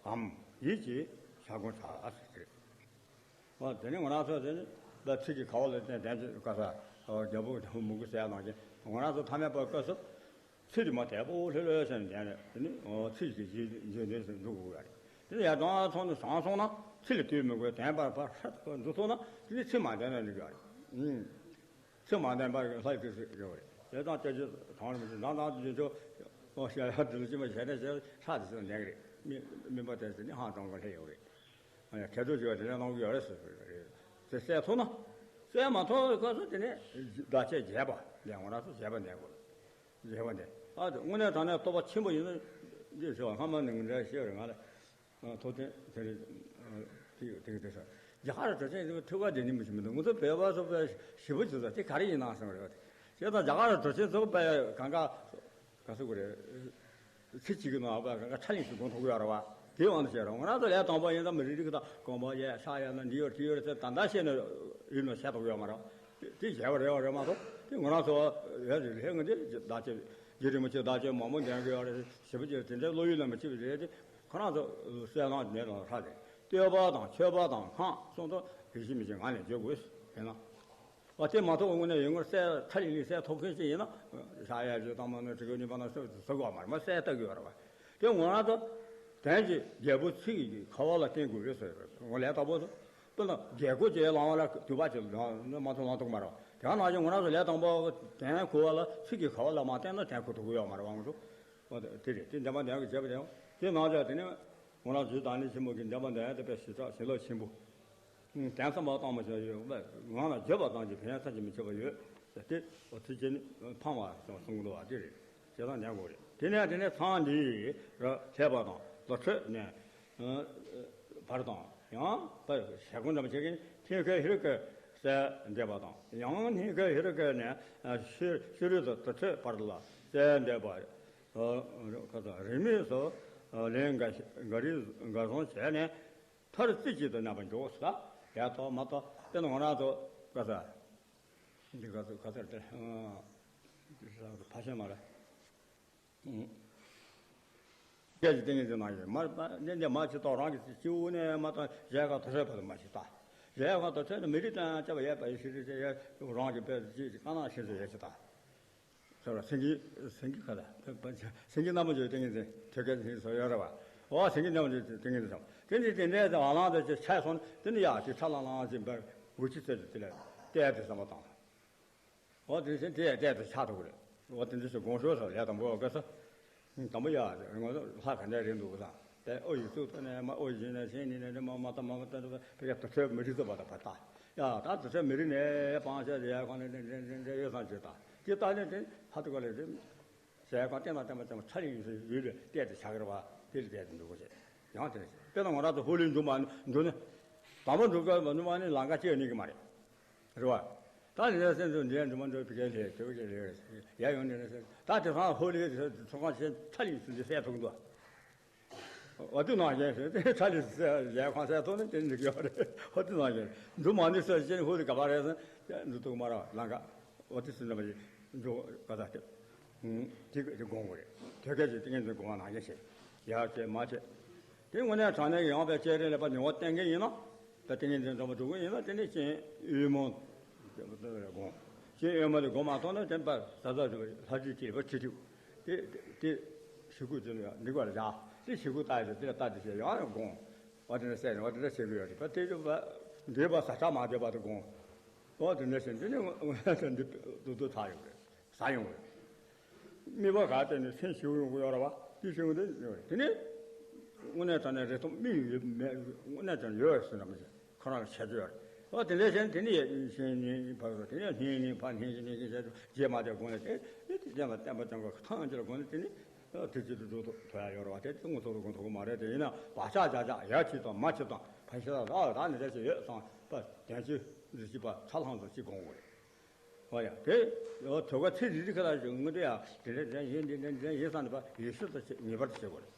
པའམ་ཡིད་ཀྱི་བྱ་སྒོ་བྱ་ཟེར། དེ་ནི་ང་རང་ཚོ་དེ་ནི་ཚིག་གི་ཁ་བ་ལ་བརྟེན་བསྟན་བཅོས་ག་ས་རྒྱལ་པོ་མུ་གུ་གསལ་ནང་བཞིན་ང་རང་ཚོ་ཐ་མལ་པ་སྐབས་སུ། ཚིག་དེ་མ་དལ་པོ་ལྷོད་ལྷོད་བྱས་ནས་བསྡད་ནས་དེ་ནི་ཚིག་གི་རྗེས་འཇུག་འདོན་ཟེར་འགྲོ་དགོས་ཀྱི་རེད། དེ་ནི་ཡར་དྲང་སོང་ནས་བཟང་སོང་ན་ཚིག་ལ་ལྟོས་མི་དགོས། དན་པར་ཕར་ཧྲ་ཐག་འགྲོ་སོང་ན་དེ་ནི་ཚིག་མ་བསྡད་ན་འགྲིག་གི་རེད། ཚིག་མ་བསྡད་པར་ལྷ་ཡི་ཚིག་ཟེར་གྱི་རེད། དེ་དང་སྐྱབས་ཀྱི་གང་རུང་མི་འདང་དང་དུ་འཇུག་ཆོག་ཤ་ཡ་དུ་ལ་ཅི་མ་བྱས་ནས་ཞེས་ཧྲ་དེ་ཚོ་འདན་གི་རེད། མི་མིན་པ་དེ་ཚོ་ནི་ཧང་སང་གི་ལྷད་ཡོད་རེད། ཁྱད་དུ་འཇུག་པ་དེ་ལས་གནང་གི་ཡོད་རེད་ཟེར་གི་རེད། དེ་གསལ་ཐུབ་ན། གསལ་མ་ཐུབ་པའི་སྐབས་སུ་དེ་ནས་བདག་གཅེས་རྒྱས་པ་ལས་ང་རང་ཚོ་རྒྱས་པ་འདན་དགོས། རེ་བ་འདི་ཨ་དེ་དངོས་གནས་དྲང་གནས་རྟོགས་པ་ཆེན་པོ་ཡིན་ན་འདི་ཟེར་བ་སྔ་མ་ནས་ངས་འདྲ་བཤད་རེད། ང་ལ་ཐུབ་བསྟན་དེ་རེད། དེ་དེ་དེ་ས་རྒྱ་གར་གྲུབ་ཆེན་ཐུགས་ཀ་དེ་ནི་མི་ཤེས་མི་འདུག་ང་ཚོ་བོད་པ་ཚོ་དཔེ་ཞིབ་པོ་བྱེད་ས་དེ་ག་རེ་ཡིན་ན་བསམ་རེད་བ། དེ་བྱས་ཙང་རྒྱ་གར་གྲུབ་ཆེན་ཚོ་དཔེ་གང་ག་ག་ཚོད་དགོས་རེད། ཚིག་གཅིག་གི་ནང་ལ་ག་ཁྲ་ལིང་ཞིག་སྒོམ་ཐུབ་ཀྱི་ཡོད་རེད་བ། དེའི་དབང་དུ་བྱས་རོགས། ང་རང་ཚོ་ལས་དང་པོ་ཡིན་ཙང་མི་རིགས་རིགས་དང་གོམ་པ་ཡས་ཤ་ཡས་ན་འདི་ཡོད་དེ་ཡོད་ཟེར་ད་ལྟ་བཤད་ནས་ཡིན་ནོ་བཤད་ཐུབ་ཀྱི་ཡོད་མ་རེད། དེ་བྱས་པ་རེད་བ་རེད་མ་གཏོགས་དེ་ང་རང་ཚོ་ཡོད་རེད་ལྷད་ངན་དེ་བདག་གཅེས་རྗེ་རིན་པོ་ཆེ་བདག་གཅེས་མང་པོ་ལྡན་གྱི་ཡོད་རེད། ཞེ་པོ་ཅིག་དེ་འདྲའི་བློ་ཡུལ་ལ་མི་སྐྱེ་བ་རེད་དེ་ཁོ་རང་ཚོ་གསལ་སྣང་མེད་ལ་ཧྲ་རེད། བསྟོད་པ་དང་མཆོད་པ་དང་སྔགས་གསུང་དོ་རེ་ཞིག་མི་ཞིག་ངག་ནས་བརྗོད་དགོས་ཡིན་ན། ཨ་དེ་མ་ཐོག་དངོས་གནས་ཡོད་ངོར་གསལ་ཁྲ་ལིང་ལིང་གསལ་ཐོག་མཁན་ཅིག་ཡིན་ན། ཤ་ཡ་ཇུ་དང་མ་ནོ་ཁྲི་གོ་ནི་པ་ན་སོ་སོ་གོ་མ་རེད་མ་གསལ་ལྟ་གི་ཡོད་རེད་བ། དེ་ངོ་རང་ཚོ་དོན་གྱི་རྒྱལ་པོ་ཚིག་གི་ཁ་བ་ལ་བརྟེན་དགོས་རེད་ཟེར་ངོ་ལས་དང་པོ་ཚོ། དཔེར་ན་རྒྱལ་སྒོ་ཅེས་ལང་བ་ལ་དུས་བ་ཅིག་ལང་མ་ཐོག་ལང་ཐུབ་མ་རེད་བ། དེ་ག་ནང་བཞིན་ངོ་རང་ཚོ་ལས་དང་པོ་དོན་གོ་བ་ལ་ཚིག་གི་ཁ་བ་ལ་མ་བརྟེན་ན་དོན་གོ་ཐུབ་གི་ཡོད་མ་རེད་བ། ང་ཚོ་དེ་རེད། དེ་འདྲ་མ་འདྲ་གི་བྱས་པ་དེ་དེ་ནང་བཞིན་དེ་ནི། ང་རང་ཚོའི་བདག་ཉིད་ཆེན་པོ་གི་འཇམ་པ་འདོན་ཡ་དེ་དཔེ་ཞེ་དྲག་བྱིན་རླབས་ཆེན་པོ། དོན་བསམ་པ་གཏོང་མ་བྱས་ཡོད་པས་ངང་ལ་བརྗོད་པ་ཙམ་གྱིས་ཕན་ཡོན་ཚར་གཅིག་མི་ཆོད་པ་ཡོད་ཟེར་ཏེ། འོ་ཚིག་བཅད་ནི་འཕང་བ་གསུང་གི་འདུག་བ་དེ་རེད། བྱས་ཙང་ཉན་དགོས་རེད། དེ་ནས་དེ་ནས་ཚང་འདི་ར་ཐེག་པ་དང་དུར་ཁྲོད་ནས་བར་དང་ཡང་བར་ཞལ་སྒོ་འདྲ་མ་བྱེད་ཀྱིན་སྙིང་གའི་ཧེ་རུ་ཀའི་གསལ་འདེབས་པ་དང་ཡང་སྙིང་གའི་ཧེ་རུ་ཀ་ནས་ཤི་ཤི་རུ་དུ་དུར་ཁྲོད་བར་ལ་གསལ་འདེབས་པ། ཁ་ས་རིང་མོས་སུ་ལན་འགའ་འགའ་རེ་འགའ་གསུམ་བྱས་ནས་མཐར་རྩེ་གཅིག་ཏུ་མནན་པར་འཇུག་ཟེར། ཡ་ཐོག་མ་ཐོག་དཔེར་ན་ང་རང་ཚོ་ག་ས་འདི་ག་ཚོད་ག་ཚོད་དེ་ཕ་ཤན་མ་རེད། སྐད་ཀྱི་ཏིང་ངེ་འཛིན་ནང་ཡོད། མ་མ་ནས་ནས་མ་ཅི་ལྟོ་རང་གི་སྤྱི་བོ་ནས་མ་ལྟོ་གཞལ་ཁ་དོ་ཤལ་བར་དུ་མ་ཅི་ལྟ། གཞལ་ཁ་དོ་ཤལ་ནས་མི་རིགས་དང་བཅས་པ་ཡས་པ་ཡི་ཤི་རི་ཤི་ཡས་རང་གི་དཔེ་ཅི་ཅི་ཀ་ན་ཤི་ཟེར་ཡས་ཅི་ལྟ། ཟེར་བ་སེང་གེ་སེང་གེ་ཁ་ལ་སེང་གེ་རྣམ་པ་བརྗོད་ཏིང་ངེ་འཛིན་ཐོད་རྒལ་ཟེར་སོ་ཡོད་ར་བ། འོ་སེང་གེ་རྣམ་པ་བརྗོད་ཏིང་ངེ་འཛིན་སམ་དེ་ནི་དེ་འདྲའི་དང་བ་ལང་དུ་ཅི་ཆ་སོང་དེ་ནི་ཡག་ཅིག་ཆ་ལང་ལང་ཅིག་འབར་འུ་ཅི་ཚོད་ཅིག་དེ་ལ་བལྟས་ཏེ་བསམ་པ་དང་། འོ་དེ་བཞིན་དེ་ཡང་བལྟས་ཏེ་ཆགས་ཐུབ་ཀྱི་རེད། འོ་དེ་འདྲ་ཞིག་དགོངས་ཞུ་སོགས་ལས་དང་པོ་ག་ས། དང་པོ་ཡ་ང་ཚོ་ལྷ་ག་འདྲ་རེད་འདུག་ག་ས། དེ་ཨོ་ཡི་ཚུགས་ཐོག་ནས་མ་ཨོ་ཡི་ནས་ཤེས་ནི་ནས་མ་མ་ད་མ་མ་ད་ད་བེ་ཀ་དུ་ཚོད་མི་རིགས་ཚོ་བ་ད་བ་ད། ཡ་ད་དུ་ཚོད་མི་རིགས་ནས་སྤང་བྱ་ཡ་གང་ནས་འདྲ་འདྲ་འདྲ་ཡོད་སང་ཅིག་ད་དེ་ད་ནས་དེ་ཧ་ཏུ་ག་ལས་དེ། ཟས་གང་བསྟན་ལ་བསྟན་པ་ཅན་ཚ་ལི་ཡིན་ཟེར་ཡུལ་ལ་བལྟས་ཏེ་བྱ་གི་རེད་བ། དེ་ལ་བལྟས་ཏེ་འདུག་གོ་ཞེས། ཡང་དེ་ནས་དཔེར་ན་ང་རང་ཚོ་ཧོ་ལི་འགྲོ་མ་འགྲོ་ནས། དང་པོ་འགྲོ་དགོས་མ་འགྲོ་མ་ནི་ལམ་ཁ་སྐྱེལ་ནི་གི་མ་རེད། རེད་བ། ད་ནི་ལས་སེམས་ཚོ་འདིར་འགྲོ་མ་འགྲོ་བི་ཀའི་ལས་དེ་བ་ཀའི་ལས་ཡ་ཡོང་ནས་ལས་སེམས་ད་དེ་སང་ཧོ་ལི་ཚོ་ཁང་ཆེན་ཚ་ལི་ཡིན་ཟེར་གསལ་ཐུག་འདུག་འོ་དེ་ནང་བཞིན་ཞིག་དེ་ཁྲ་ལི་ཟེར་ཡས་ཁང་གསལ་ཐོག་ནས་དེ་འགྲིག་ཡོད་རེད། འོ་དེ་ནང་བཞིན་འགྲོ་མ་ནུས་ཟེར་ཅན་ཧུ་དེ་ག་པ་རེད་ཟེར་འགྲོ་ཐུག་མ་ར་ལང་ཀ་འོ་དེ་སུ་འདྲ་མ་ཞིག་འགྲོ་ག་ད་དེ་དེ་དེ་དགོངས་དགོས་རེད། དེ་གས་ཀྱི་ཏིང་ངེ་འཛིན་དགོངས་པ་ནང་བཞིན་ཞིག་ཡར་བྱས་མར་བྱས་དེ་དངོས་གནས་དྲང་གནས་ཡངས་པའི་བསྐྱེད་རིམ་ལ་ཕར་ནུས་པ་བསྟེན་མཁན་ཡིན་ན། ད་ཏིང་ངེ་འཛིན་འཛོམས་པ་འགྲོ་གི་ཡིན་ན་དེ་ནི་སྤྱན་དབུས་མོ་དགོངས། སྤྱན་དབུས་མོ་དེ་དགོངས་མ་ཐོག་ན་དེ་པར་ས་ས་རུ་ལྷ་བཅུ་གཅིག་པ་ཁྲི་ཁྲི་དེ་དེ་དེ་ཞི་ཁུ་ཚུ་ལ་འདི་བར་བཞག་དེ་ཞི་ཁུ་ལྟ་ཡི་དེ་ལ་ལྟ་དེ་བྱས་ཡང་ཡང་དགོངས། འོ་དེ་འདྲ་བཤད་ནས་འོ་དེ་འདྲ་བྱེད་ཀྱི་ཡོད་རེད་པ། དེ་ཚོ་པ་འདྲེས་པ་ཟ་ཁྲག་མ་འདྲེས་པ་དེ་དགོངས། འོ་དེ་འདྲ་བྱས་འདི་ནི་འདི་ཏུ་ཏུ་ཚ་ཡོང་རེད། ཟ་ཡོང་རེད། དམིགས་པ་ག་དེ་ནི་སེམས་ཞིའུ་ཡོང་གི་ཡོད་རེད་བ། དེ་ཞིའུ་དེ་ཡོད་རེད། དེ་ནི་དངོས་གནས་དྲང་གནས་རེ་སྟོང་དམིགས་ཡོད་མེད་དངོས་གནས་དྲང་ཡོད་ཟེར་ན་མི་ཤེས་ཁོ་རང་ལ་བྱ་རྒྱུ་ཡོད་རེད། འོ་དེ་འདྲ་བྱས་ནས་དེ་ནི་ཡེ་ཤེས་ནི་ཕར་དེ་ནི་སྙིང་ནི་ཕར་སྙིང་རྗེ་སྙིང་རྗེ་བྱ་རྒྱུ་རྗེས་མ་དེ་དགོངས་ནས་དེ་ནི་དེ་རྗེས་མ་བསྟན་པ་ཅན་གོ་ཐང་ཅིག་ལ་དགོངས་ནས་དེ་ནི་དེ་ཅིག་ཏུ་འགྲོ་ཐུབ་ཐུབ་ཡ་ཡོད་རེད་བ། དེ་དངོས་ཐོག་ཏུ་དགོངས་ཐུབ་ཀྱི་མ་རེད། དེ་ཡིན་ན་བག་ཆགས་བྱ་བྱ་ཡ་གཅིག་དང་མ་གཅིག་དང་ཕ་ཤི་ལ་རག་ལ་དག་ནི་རེ་ཞིག་ཡོད་ཙང་པ་དོན་གཅིག་འདི་གཅིག་པ་ཚ་ལྷང་དུ་གཅིག་དགོངས་དགོས་རེད། ཨོ་ཡ། དེ་ཡོ་དོ་ག་ཚེ་རིལ་རི་ཁ་ལ་ཞིག་དངོས་འབྲེལ་ཡ་དེ་འདྲ་འདྲ་ཡིན་འདི་འདྲ་འདྲ་ཡིན་བསམ་ནས་པ་ཡེ་ཤེས་དང་ངེས་པར་དུ་བྱེད་དགོས་རེད།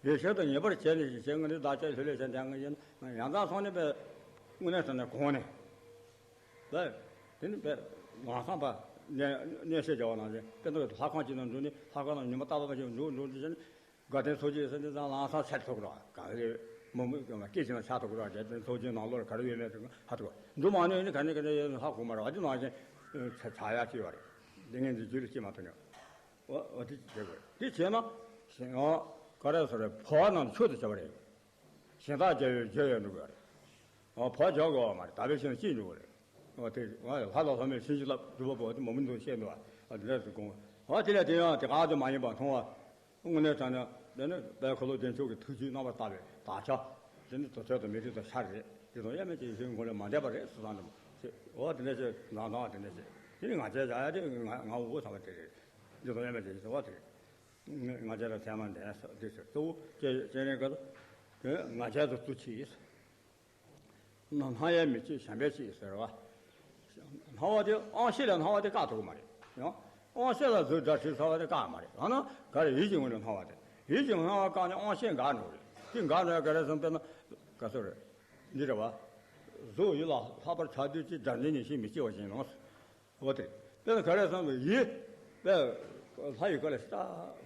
ཡེ་ཤེས་དང་ངེས་པར་བྱས་ནས་ཞིག་བྱེད་དངོས་འབྲེལ་བདག་ཅག་ལྷོད་ལྷོད་བྱས་འདྲ་ངེས་ཡིན་ཡང་དག་སོང་ནས་པའི་དངོས་གནས་དྲང་གནས་གོང་ནས་པ་དེ་ནི་པའི་ལམ་སང་པ་གནས་གནས་བཤད་བྱ་བ་ནང་བཞིན་དཔེ་འདུག་ལྷ་ཁང་ཅིག་ནང་འགྲོ་ནས་ལྷ་ཁང་ནང་ཉི་མ་རྟག་པ་ཞིག་འགྲོ་འགྲོ་འདི་བྱས་ནས། དགའ་ལྡན་ཚོགས་ཆེན་ཟེར་འདི་ཚང་ལམ་སང་ཚར་ཐུབ་རོགས་གང་རེད། མི་མི་སྐད་ཆ་ན་ཆགས་ཐུབ་རོགས་རྒྱལ་བསྟན་ཚོགས་ཆེན་ནང་ལོགས་ག་རེ་ཡོད་མེད་ཚང་ཧ་ཐུབ་འགྲོ་མ་ནུས་ནི་ག་ནས་ག་ནས་ཡོད་ཧ་གོ་མ་རེད་བ། འདི་ནང་བཞིན་ཚ་ཚ་ཡ་ཅི་ཡོད་རེད། འདི་ངས་འདི་རྒྱུད་ལ་ཅི་མ་ཐུབ་ཉོ། འོ་འོ་འདི་བྱེད་དགོས་འདི་བྱས་ན་ཞེ་ཨོ་ག་རེ་ཟེར་རེད། བོ་བ་རྣམས་ཆོས་དུ་བྱ་བ་རེད། གཞན་དག་བརྒྱ་ཡོད་བརྒྱ་ཡོད་འགྲོ་དགོས་རེད། ཨོ་བོ་བརྒྱ་དགོས་བ་མ་རེད། ད་བའི་ཕྱིར་ན་གཅིག་འགྲོ་དགོས་རེད། འོ་དེ་ང་ལ་ལྷ་དང་ལྷ་མོས་བྱིན་གྱིས་བརླབས་སྒྲུབ་པ་པོ་དེ་མ་མི་འདུག་བཤད་འདུག་བ། འོ་དེ་ལས་དེ་ཡང་དེ་ག་དུ་མ་ཡིན་པ་མཐོང་བ། དངོས་གནས་དྲང་གནས་དེ་ནི་དཔལ་འཁོར་ལོ་བདེ་མཆོག་གི་ཐུགས་རྒྱུད་རྣམ་པར་དག་པའི་དག་ཆ། དེ་ནི་དུར་ཁྲོད་དང་མི་ཁྲོད་དང་ཤར་རེད། དེ་དང་དབྱེར་མེད་ཀྱི་ཡེ་ཤེས་ངོ་ལས་མ་འདས་པ་རེད་ཟེར་བསམ་འདུག་ཅེས། འོ་དེ་འདྲ་ཞིག་ནང་དང་དེ་འདྲ་ཞིག་དེ་ནི་ང་བཅས་བྱ་ཡ་དེ་ང་ང་འུ་ཚང་མ་དེ་རེད། དེ་དང་དབྱེར་མེད་ཀྱི་ཡེ་ཤེས་འོ་དེ་རེད། ང་བཅས་ལ་ཚད་མ་འདས་ས་དེ་ཟེར་གཙོ་བོ་སྐྱེ་སྐྱེ་རིང་ག་དེ་ང་བཅས་སུ་བཙུད་ཆེ་ཡིས། སྣང་སྣང་བས་མི་སྐྱེ་བྱམས་པས་སྐྱེ་ཟེར་བ། སྣང་བ་དེ་དབང་ཤེས་ལ་སྣང་བ་དེ་བཀག་ཐུབ་ཀྱི་མ་རེད་ཡང་། དབང་ཤེས་ལ་གཟུགས་སྒྲ་དྲི་ཟ་བ་དེ་བཀག་མ་རེད། ཡང་ན་ག་རེ་ཡིད་ཀྱི་ངོས་ནས་སྣང་བ་དེ་ཡིད་ཀྱི་སྣང་བ་བཀག་ནས་དབང་ཤེས་འགག་འགྲོ་རེད། དེ་འགག་འགྲོ་ཡ་ག་རེ་སོང་དཔེར་ན་ག་ཚོད་རེད། འདི་རེད་བ། གཟུགས་ཡིད་ལ་ལྷག་པར་ཆགས་དུས་ཀྱི་སྒྲ་འཛིན་ཉེར་ཞི་མི་སྐྱེ་བ་བཞིན་ནོ། འོ་དེ། དཔེར་ན་ག་རེ་བསམ་པའི་ཡིད། དཔེ། ལྷ་ཡི་ག་ལ་ཤ་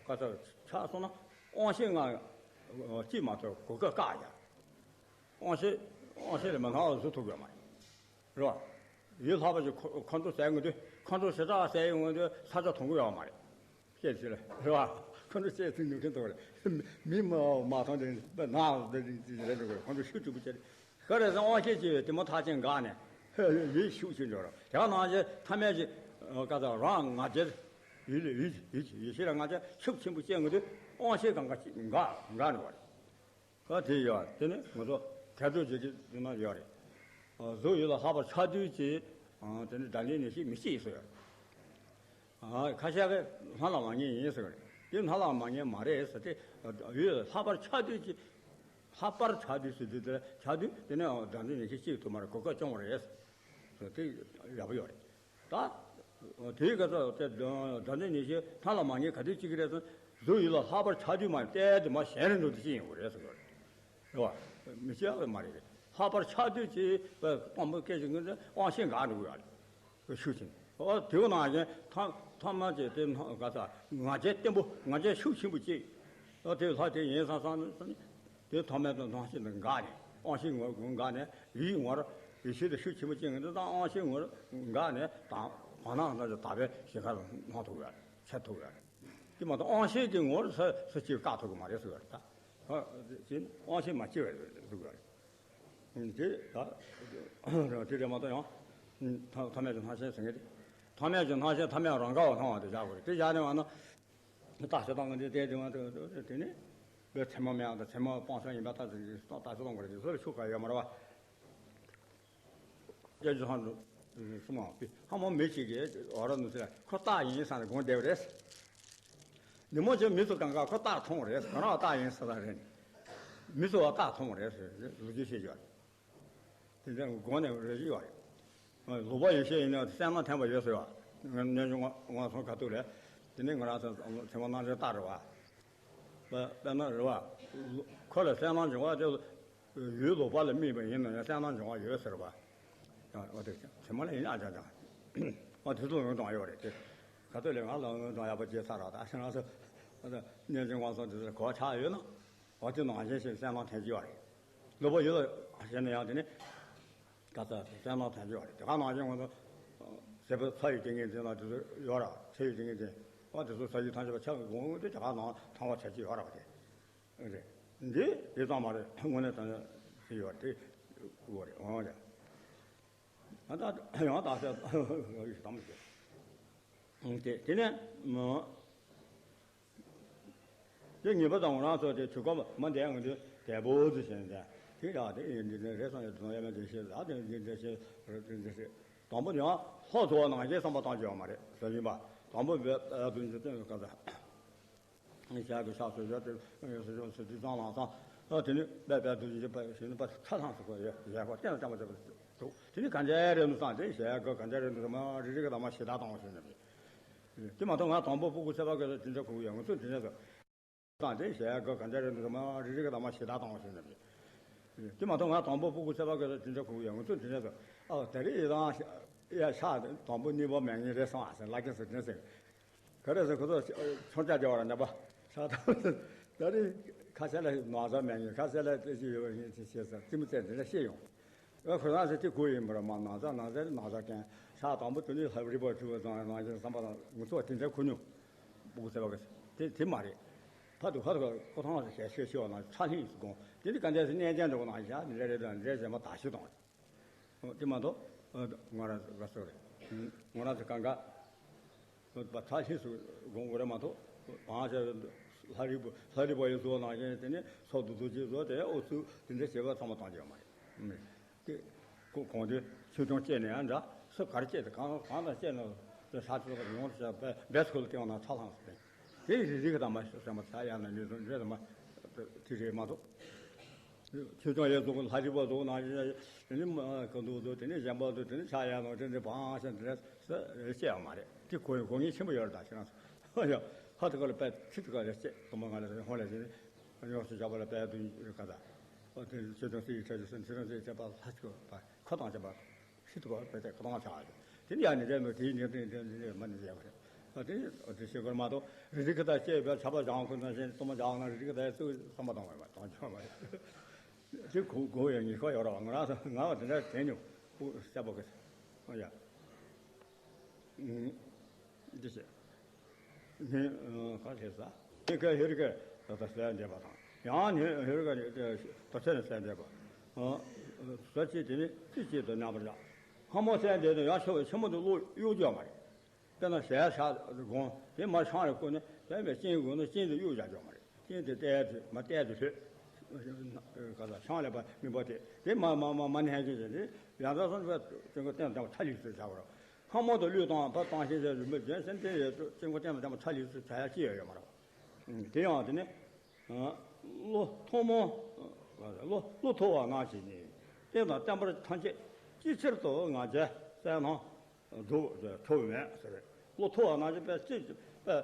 ག་ཚ་ཆགས་སོང་ན། དབང་ཤེས་ལྔ། གཅིག་མ་གཏོགས་གོ་སྐབས་བཀག་ཡ། དབང་ཤེས། དབང་ཤེས་ལ་མི་སྣང་བ་བཟོ་ཐུབ་ཡོད་མ་རེད། རེད་བ། ཡིད་ལྷག་པ་ཞིག་ཁོ་ཁོ་ཚོ་ཟས་ངོ་དུས་ཁོ་ཚོ་ཞེ་དྲག་ཟས་ཡོང་ངོ་དུས་ས་ཆ་མཐོང་གི་ཡོད་མ་རེད། སྐད་ཆ་ལ་རེད་བ། ཁོ་ཚོ་སྐད་ཚིག་ཉུང་ཤིན་ཏུ་རེད། མི་མ་མ་མཐོང་དེ་ན་དེ་རེད་འགྲོ་གི་རེད། ཁོ་ཚོ་ཤུགས་གྲུབ་པོ་བྱས། ག་རེ་ཟེར་དབང་ཤེས་ཀྱི་དེ་མོ་ཐག་ཆེན་འགག་ནས་ཡིད་ཤུགས་ཆེན་འགྲོ་རོགས། དེ་ག་ནང་བཞིན་ཐ་མལ་གྱི་ག་ཚ་རང་ང་རྒྱལ་ཡིད་ལ་ཡིད་ཡིད་ཡིད་ཤེས་ལ་ང་རྒྱལ་ཤུགས་ཆེན་པོ་སྐྱེ་ངེས་དུས་དབང་ཤེས་གང་ག་ཅིག་འགག་འགག་འགྲོ་བ་རེད། ག་དེ་ཡོད་དེ་ནི་ང་ཚོ་དལ་འགྲོ་བྱེད་ཀྱི་དུས་ན་ཡོད་རེད། གཟུགས་ཡིད་ལ་ལྷག་པར་ཆགས་དུས་ཀྱི་དེ་ནི་སྒྲ་འཛིན་ཉེར་ཞི་མི་སྐྱེ་ཟེར་ཡོད་རེད། ཁ་ཤས་ཀྱིས་སྣང་ལ་མ་ངེས་ཡིན་ཟེར་གི་རེད། དེ་སྣང་ལ་མ་ངེས་མ་རེད་ཟེར་ཏེ། ཡུལ་ལྷག་པར་ཆགས་དུས་ཀྱི། ལྷག་པར་ཆགས་དུས་ཟེར་དུས་དེ་ཆགས་དུས་དེ་ནས་སྒྲ་འཛིན་ཉེར་ཞི་སྐྱེ་ཐུབ་མ་རེད། གོ་སྐབས་བྱུང་བ་རེད་ཟེར། དེ་ཡག་པོ་ཡོད་རེད། ད། དེའི་སྐབས་སུ་དེ་སྒྲ་འཛིན་ཉེར་ཞི་སྣང་ལ་མ་ངེས་ག་དུས་སྐྱེ་གི་རེད་ཟེར། གཟུགས་ཡིད་ལ་ལྷག་པར་ཆགས་དུས་མ་གཏད་དེ་མ་གཞན་རེ་འགྲོ་དུས་སྐྱེ་ཡོང་གི་རེད་ཟེར་གི་རེད། རེད་བ། མི་སྐྱེ་བ་མ་རེད། ལྷག་པར་ཆགས་དུས་ཀྱི་དཔང་པོ་སྐད་ཅིག་ངོས་དབང་ཤེས་འགག་འགྲོ་གི་ཡོད་རེད། ཤུགས་ཆེན། ཨོ་དེའུ་ནང་བཞིན་ཐ་ཐ་མ་ཅེ་དེ་ནང་ག་ས་ང་རྒྱལ་བརྟན་པོ་ང་རྒྱལ་ཤུགས་ཆེན་པོ་ཅིག་ད་དེ་ལྷ་དེ་ཡིན་བསམ་བསམ་ནས་དེ་ཐ་མལ་དུ་སྣང་ཤེས་དང་འགགས་ནས་དབང་ཤེས་ངོར་འགགས་ནས་ཡིད་ངོར་ཡིད་ཤེས་དེ་ཤུགས་ཆེན་པོ་ཅན་གྱི་འདི་དང་དབང་ཤེས་ངོར་འགགས་ནས་དང་བར་སྣང་ལ་དག་པའི་ཞིང་ཁ་ལ་སྣང་ཐུབ་ཡོད་རེད། འཆར་ཐུབ་ཡོད་རེད། དེ་མ་གཏོགས་དབང་ཤེས་ཀྱི་ངོར་སུ་སུ་གཅིག་བཀག་ཐུབ་ཀྱི་མ་རེད་ཟེར་བ་རེད། ད་དབང་ཤེས་མ་སྐྱེ་བ་ཟེར་བ་རེད། དེ་ད་དེ་རེད་མ་གཏོགས་ཡང་ཐ་ཐ་མལ་གྱི་སྣང་ཤེས་ཟེར་མཁན་དེ། ཐ་མལ་གྱི་སྣང་ཤེས་ཐ་མལ་རང་ག་བ་སྣང་བ་དེ་བཞག་དགོས་རེད། དེ་བཞག་ནས་བ་ན་བརྟག་ཞིབ་བཏང་གི་འདི་དེ་དེ་བ་དེ་དེ་ནི་བའི་མཚན་མ་མེད་ཡང་དང་མཚན་མ་སྤང་བྱ་ཡིན་པ་ལྟར་བརྟག་ཞིབ་བཏང་དགོས་རེད། དེ་ཚོ་ལ་ཤུགས་ག་ཡོད་མ་རེད་བ། སྐྱབས་རྗེ་ཚང་གསུང་བ་ལྷ་མོ་མི་གཅིག་གིས་འོ་ར་ནུ་ཟེར་ཁོ་རྟགས་ཡིན་བསམ་ནས་དགོངས་བསྡད་པ་རེད། ཉིན་མོ་ཆེ་མི་ཚོ་གང་ག་ཁོ་རྟགས་མཐོང་བ་རེད། ཁོ་རང་རྟགས་ཡིན་ཟེར་ད་རེད། མི་ཚོ་བ་རྟགས་མཐོང་བ་རེད་ཟེར་ལོ་རྒྱུས་བཤད་རྒྱུ་རེད། དེ་འདྲ་དགོངས་ནས་རེ་ཞིག་ཡོད་རེད། ལུག་པ་ཡེ་ཤེས་ཡིན་ན་གསལ་སྣང་ཐེམ་པ་ཡོད་ཟེར་བ། ངས་ཉོན་ཆུང་ངོ་སོང་ཁ་ཐུག་ལས། དེ་ནས་ང་རང་ཚོ་ཚེ་དབང་རྣམ་འདྲེན་རྟགས་རེད་བ། དཔེར་ན་རེད་བ། ཁོ་ལ་གསལ་སྣང་འབྱུང་བ་དེ་ཡུལ་ལུག་པ་ལ་དམིགས་པ་ཡིན་ན་ཡང་གསལ་སྣང་འབྱུང་བ་ཡོད་ཟེར་བ། ཨ་དེ་ཚེ་མ་ལ་ཡིན་ཨ་ཅག་ཅག་ཨ་དེ་ཚོ་ལུང་དྲངས་ཡོད་རེད་དེ། ག་ཚོད་ལས་ང་ལ་ལུང་དྲངས་ཡག་པོ་བྱས་ཚར་ར། ད་ཤི་ང་ཚོ་ཨ་ད་གནས་ཆེན་དབང་སོང་དེ་ཚོ་གོ་ཆག་ཡོད་ན། འོ་དེ་ནང་བཞིན་ཞིག་གསལ་སྣང་ཐེབས་ཀྱི་ཡོད་རེད། ལུག་པ་ཡུལ་ལ་ཞེན་ན་ཡང་དེ་ནི། ག་ཚ་གསལ་སྣང་ཐམས་ཅད་ཡོད་རེད། དེ་ག་ནང་བཞིན་ང་ཚོ་ཟད་པའི་ཚ་ཡི་ཏིང་ངེ་འཛིན་ལ་དེ་ཚོ་ཡོད་ར། ཚ་ཡི་ཏིང་ངེ་འཛིན་པ་དེ་ཚོ་ས་གཞི་ཐམས་ཅད་པ་ཆགས་ཀྱི་གོང་དེ་དེ་ག་ནང་ཐང་བ་ཆ་གཅིག་ཡོད་ར་བ་དེ་རེད། འདི་དེ་ཙམ་མ་རེད། དངོས་གནས་དོན་ཞིག་ཡོད་རེད། དེ་གོ་རེད་འོང་ཡ། ད་ཡང་དག་ས་ཡོད་དམ་ཞེས། དེ་དེ་ནས་མ། དེ་ངེས་པ་དང་ང་རང་ཚོ་དེ་དུས་སྐབས་མ་འདས་ང་ཚོ་དལ་པོ་དུ་ཞེན་ཏེ་དེ་རག་དེ་ཡིན་འདི་ནི་རེ་སོང་ཡོད་དུ་ཡོད་མེད་དེ་ཤེས་ལ་དེ་འདི་འདི་ཤེས་རེ་འདི་འདི་ཤེས། དང་པོ་ཡང་ལྷོ་ཚོ་བ་ནང་བཞིན་བསམ་པ་བཏང་རྒྱུ་ཡོད་མ་རེད་ཟེར་ཡིན་པ། དང་པོ་བོད་དུ་འཇུ་སྟོན་ག་ས་ཞག་གི་ཕྱག་སོ་བཞག་དེ་ཡོད་སོ་བཞག་སོ་དུས་ཚང་ལང་ཚང་དེ་ནི་དཔལ་དཔལ་དུ་འཇུ་པ་ཞེས་ནི་པ་ཁྲ་ཐང་སོ་གོ་ཡོད་ཡོད་པ་བསྟན་ལ་བསྟན་པ་བྱེད་པ། འདུག་དེ་ནི་གན་རྒྱ་རེ་ནུ་སང་དེ་ཞལ་ག་གན་རྒྱ་རེ་ནུ་མ་རི་རི་ག་དང་མ་ཞེ་དྲག་བཏང་བ་ཞིག་ནི་རེད། དེ་མ་གཏོགས་ང་དང་པོ་སྤུ་གུ་ཚེ་དཔག་གི་དེ་འདྲ་ཁུག་ཡོད་ང་ཚོ་དེ་འདྲ་ཟེར། སང་དེ་ཞལ་ག་གན་རྒྱ་རེ་ནུ་མ་རི་རི་ག་དང་མ་ཞེ་དྲག་བཏང་བ་ཞིག་ནི་རེད། དེ་མ་གཏོགས་ང་དང་པོ་སྤུ་གུ་ཚེ་དཔག་གི་དེ་འདྲ་ཁུག་ཡོད་ང་ཚོ་དེ་འདྲ་ཟེར། ཨ་དེ་རིང་ཡི་དང་ཡ་ཤག་དང་པོ་གཉིས་པ་མེད་ངེས་རེད་སོང་ཨ་ཟེར་ལ་ཀན་སེ་དེ་ཟེར། ག་རེ་ཟེར་ཁོ་ཚོ་ཆོར་ཆ་རྒྱག་བར་འདྲ་པ། ཤ་ཐང་ཟེར། ད་རེས་ཁ་ཤས་ལ་ན་ཚ་མེད་ངེས་ཁ་ཤས་ལ་དེ་ཞིག་ཡོད་ངེས་ཅི་བྱེད་ཟེར་རྩིས་མི་བཙལ་འདི་འདྲ་བཤད་ཡོང་། ཨ་ཁོ་རང་ཟེར་དེ་གོ་ཡིན་པར་མ་ན་ཚ་ན་ཚ་ན་ཚ་མཁན་ཤ་དང་པོ་དེ་ནི་ལྷ་རི་པོ་ཁྲི་པོ་ཚང་ནང་བཞིན་བསམ་པ་དང་ངུ་ཚོགས་དེ་འདྲ་ཁུ་ཉུ། སྤུ་གུ་ཟེར་བ་གི་དེ་དེ་མ་རེད། ཕ་དུ་ཕ་དུ་ཁོ་ཐང་ལ་ཞལ་ཤོད་ཤོད་ན་ཚ་ལྷིང་སུ་དགོངས་དེ་ནི་ག་འདྲ་ཟེར་གནས་ཅན་འགྲོ་ན་ཞག་འདི་འདྲ་རེད་དང་འདི་འདྲ་ཟེར་མ་ད་ཤི་དང་། དེ་མ་གཏོགས་ང་རང་ཚོ་དགའ་སོ་རེད། ང་རང་ཚོ་གང་ག་བ་ཚ་ཤེས་སུ་དགོངས་དགོས་རེད་མ་གཏོགས་བང་ཞེས་ལྷ་རིག་པ་ལྷ་རིག་པ་ཡི་བཟོ་ནང་བཞིན་དེ་ནས་སོག་ཏུ་རྡོ་རྗེ་བཟོ་དེ་ཨོ་སུ་དེ་འདྲ་བྱེད་པ་ཚང་མ་བཏང་རྒྱུ་མ་རེད། དེ་ཁོ་གོང་དུ་ཆོས་སྐྱོང་བཅས་ནས་ཡང་འདྲ་སུ་གར་བཅས་དེ་གང་གང་དང་བཅས་ན་དེ་ས་ཆ་ཡོངས་སུ་བྱས་པས་བེད་སྐོལ་སྟེང་ན་ཚ་ལྷང་སུ་བསྟན། དེ་ཡི་རིགས་དང་མ་ཤོར་ཟེར་མ་ཚ་ཡང་ན་ནུས་སུ་འདྲེ་དང་མ་དེ་རེད་མ་གཏོགས། ཆོས་སྐྱོང་ཡེ་རྫོགས་ལྷ་རིག་པ་རྫོགས་ནང་བཞིན་དེ་ནི་མ་གང་འདུག་འདུག་དེ་ནི་གཞན་པ་འདུག་དེ་ནི་ཆ་ཡང་ནང་དེ་འདྲ་བང་ཤ་འདི་འདྲ་ས་བཤད་ཡང་མ་རེད་དེ་གོ་གོ་ངེས་ཆེན་པོ་ཡོད་རེད་ད་ཤི་རང་ས་ཡ་ཧ་ཏི་ཀ་ལ་པད་ཁྱི་ཏི་ཀ་ལ་བཤད་དུ་མ་ང་ལ་ཧོ་ལ་ཞིག་ཡོངས་སུ་བཞག་པ་ལ་པད་དུ་ཡོད་ག་ད་ཨོ་དེ་ཆོས་སྐྱོང་སྲིད་ཡིག་ཁྲ་ཆུ་སུན་ཚི་རང་ཚེ་བྱེད་པ་ལྷ་ཆུ་པ་ཁོ་དང་བྱེད་པ། ཤི་ཐུབ་པ་དཔེ་དེ་ཁོ་ཐང་ཆགས་ཡོད། དེ་ནི་ཡང་ནི་འདྲ་མོད་དེའི་ཉེར་བདུན་དེ་ནི་མ་ནི་བྱས་པ་རེད། ཨ་དེ་ནི་ཨ་དེ་ཤེས་དགོས་མ་གཏོགས་རི་རི་ཁ་ད་བཤད་པའི་ཆ་པ་སྦྱང་ཁོ་ན་ཞེས་གཏོར་མ་སྦྱང་ན་རི་རི་ཁ་ད་ཡ་ཚུགས་བསམ་པ་གཏོང་བས་མ་གཏོང་ཆོག་མ་རེད། དེ་གོ་གོ་ཡང་ཉེར་ཁ་ཡོད་ར་བ་ང་རང་ང་བ་དེ་འདྲ་དྲན་མྱོང་ཁོ་བཤད་པ་གི་ཨ་ཡ། འདི་བྱས། ནི་ཁ་ལྷེ་ས། ནི་ཁ་ཧེ་རི་ཁ་ད་ལྟ་གསལ་འདེབས་པ་དང་ཡང་ནི་ཧེ་རི་ཁ་ནི་ད་ཆ་ནི་གསལ་འདེབས་པ། ས་ཆེ་དེ་ནི་རྩི་གཅིག་ཏུ་མཉམ་པར་བཞག་ལྷ་མོ་གསལ་འདེབས་དུ་ཡང་ཆེ་བ་ཆེན་པོ་དུ་བློ་གཡོ་རྒྱུ་མ་རེད། དཔེར་ན་ཞལ་ཤག་དགོང་དེ་མར་ཤང་རེ་བསྐོར་ནས་དཔེ་མེད་སྤྱན་དགོས་ན་སྤྱན་དུ་གཡོ་བཞག་རྒྱུ་མ་རེད། སྤྱན་དེ་བལྟས་དུ་མ་བལྟས་དུ་ལྷོད། ག་ས་ཤང་ལས་པ་མི་འབོ་དེ་དེ་མ་མ་མ་མ་ནན་ཅིག་བྱས་ཏེ་ཡང་དག་སོང་བས་ཀྱང་གོ་བསྟན་དང་ཐ་ལིག་ཚུལ་བྱ་བར། ལྷ་མོ་དང་གླུད་དང་བ་བཏང་ཞིང་བྱས་རིན་པོ་ལྗོན་སེམས་ལྡན་ཡོད་དུ་ཅིང་གོ་བསྟན་དང་ཐ་ལིག་ཚུལ་བྱ་ཡ་ཅི་ཡོད་ཡོད་མ་རེད། དེ་ཡང་དེ་ནི། བློ་ཐོག་མོ། བློ་བློ་མཐོ་བ་ནང་བཞིན་ནི། རྟེན་དང་བརྟེན་པར་ཐམས་ཅད་ཅི་ཕྱིར་དུ་ང་རྒྱལ་གསལ་སྣང་འགྲུབ་ཐུབ་མེད་ཟེར། བློ་མཐོ་བ་ནང་བཞིན་པས་ཅི་པས།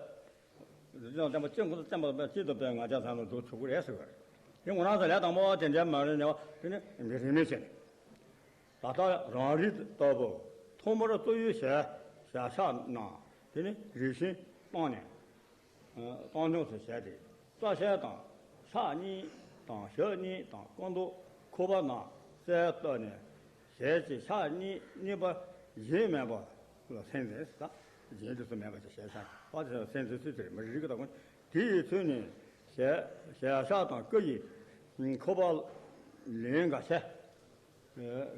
རྟེན་དང་བརྟེན་པ་ཅི་ཁོ་ན་བརྟེན་པ་པས་ཅི་དང་པས་ང་རྒྱལ་གསལ་སྣང་འགྲུབ་ཐུབ་ཀྱི་རེད་ཟེར་བ་རེད། དེ་ང་རང་ཚོ་ལས་དང་པོ་དེ་འདྲའི་མ་རེད་ནས་དེ་ནི་མི་རིགས་མི་བྱེད། ད་ལྟ་རང་རིག་ལྟ་བུ་ཐོག་མར་གཙོ་ཡུལ་ཞལ་ཞལ་ཕྱག་ནང་དེ་ནི་རིགས་ཤིང་སྤངས་ནས་བཏང་སྙོམས་སུ་བྱས་ཏེ། རྩ་ཤེ་དང་ཕྱག་གཉིས་དང་ཞབས་གཉིས་དང་སྐུ་མདོག་ཁུ་བ་ནག་གསལ་བཏབ་ནས་ཞལ་གྱི་ཕྱག་གཉིས་གཉིས་པ་གཞན་མེད་པ་ལ་སེམས་འཛིན་ལ། གཞན་དུ་སུ་མེད་པ་ཅིག་ཞལ་ཕྱག་པ་དེ་སེམས་འཛིན་སུ་དེར་མི་རིགས་དང་དེ་ཡི་ཚུལ་ནི་ཞལ་ཞལ་ཕྱག་དང་སྐུ་ཡི་ཁུ་བ་ལན་འགའ་ཤས།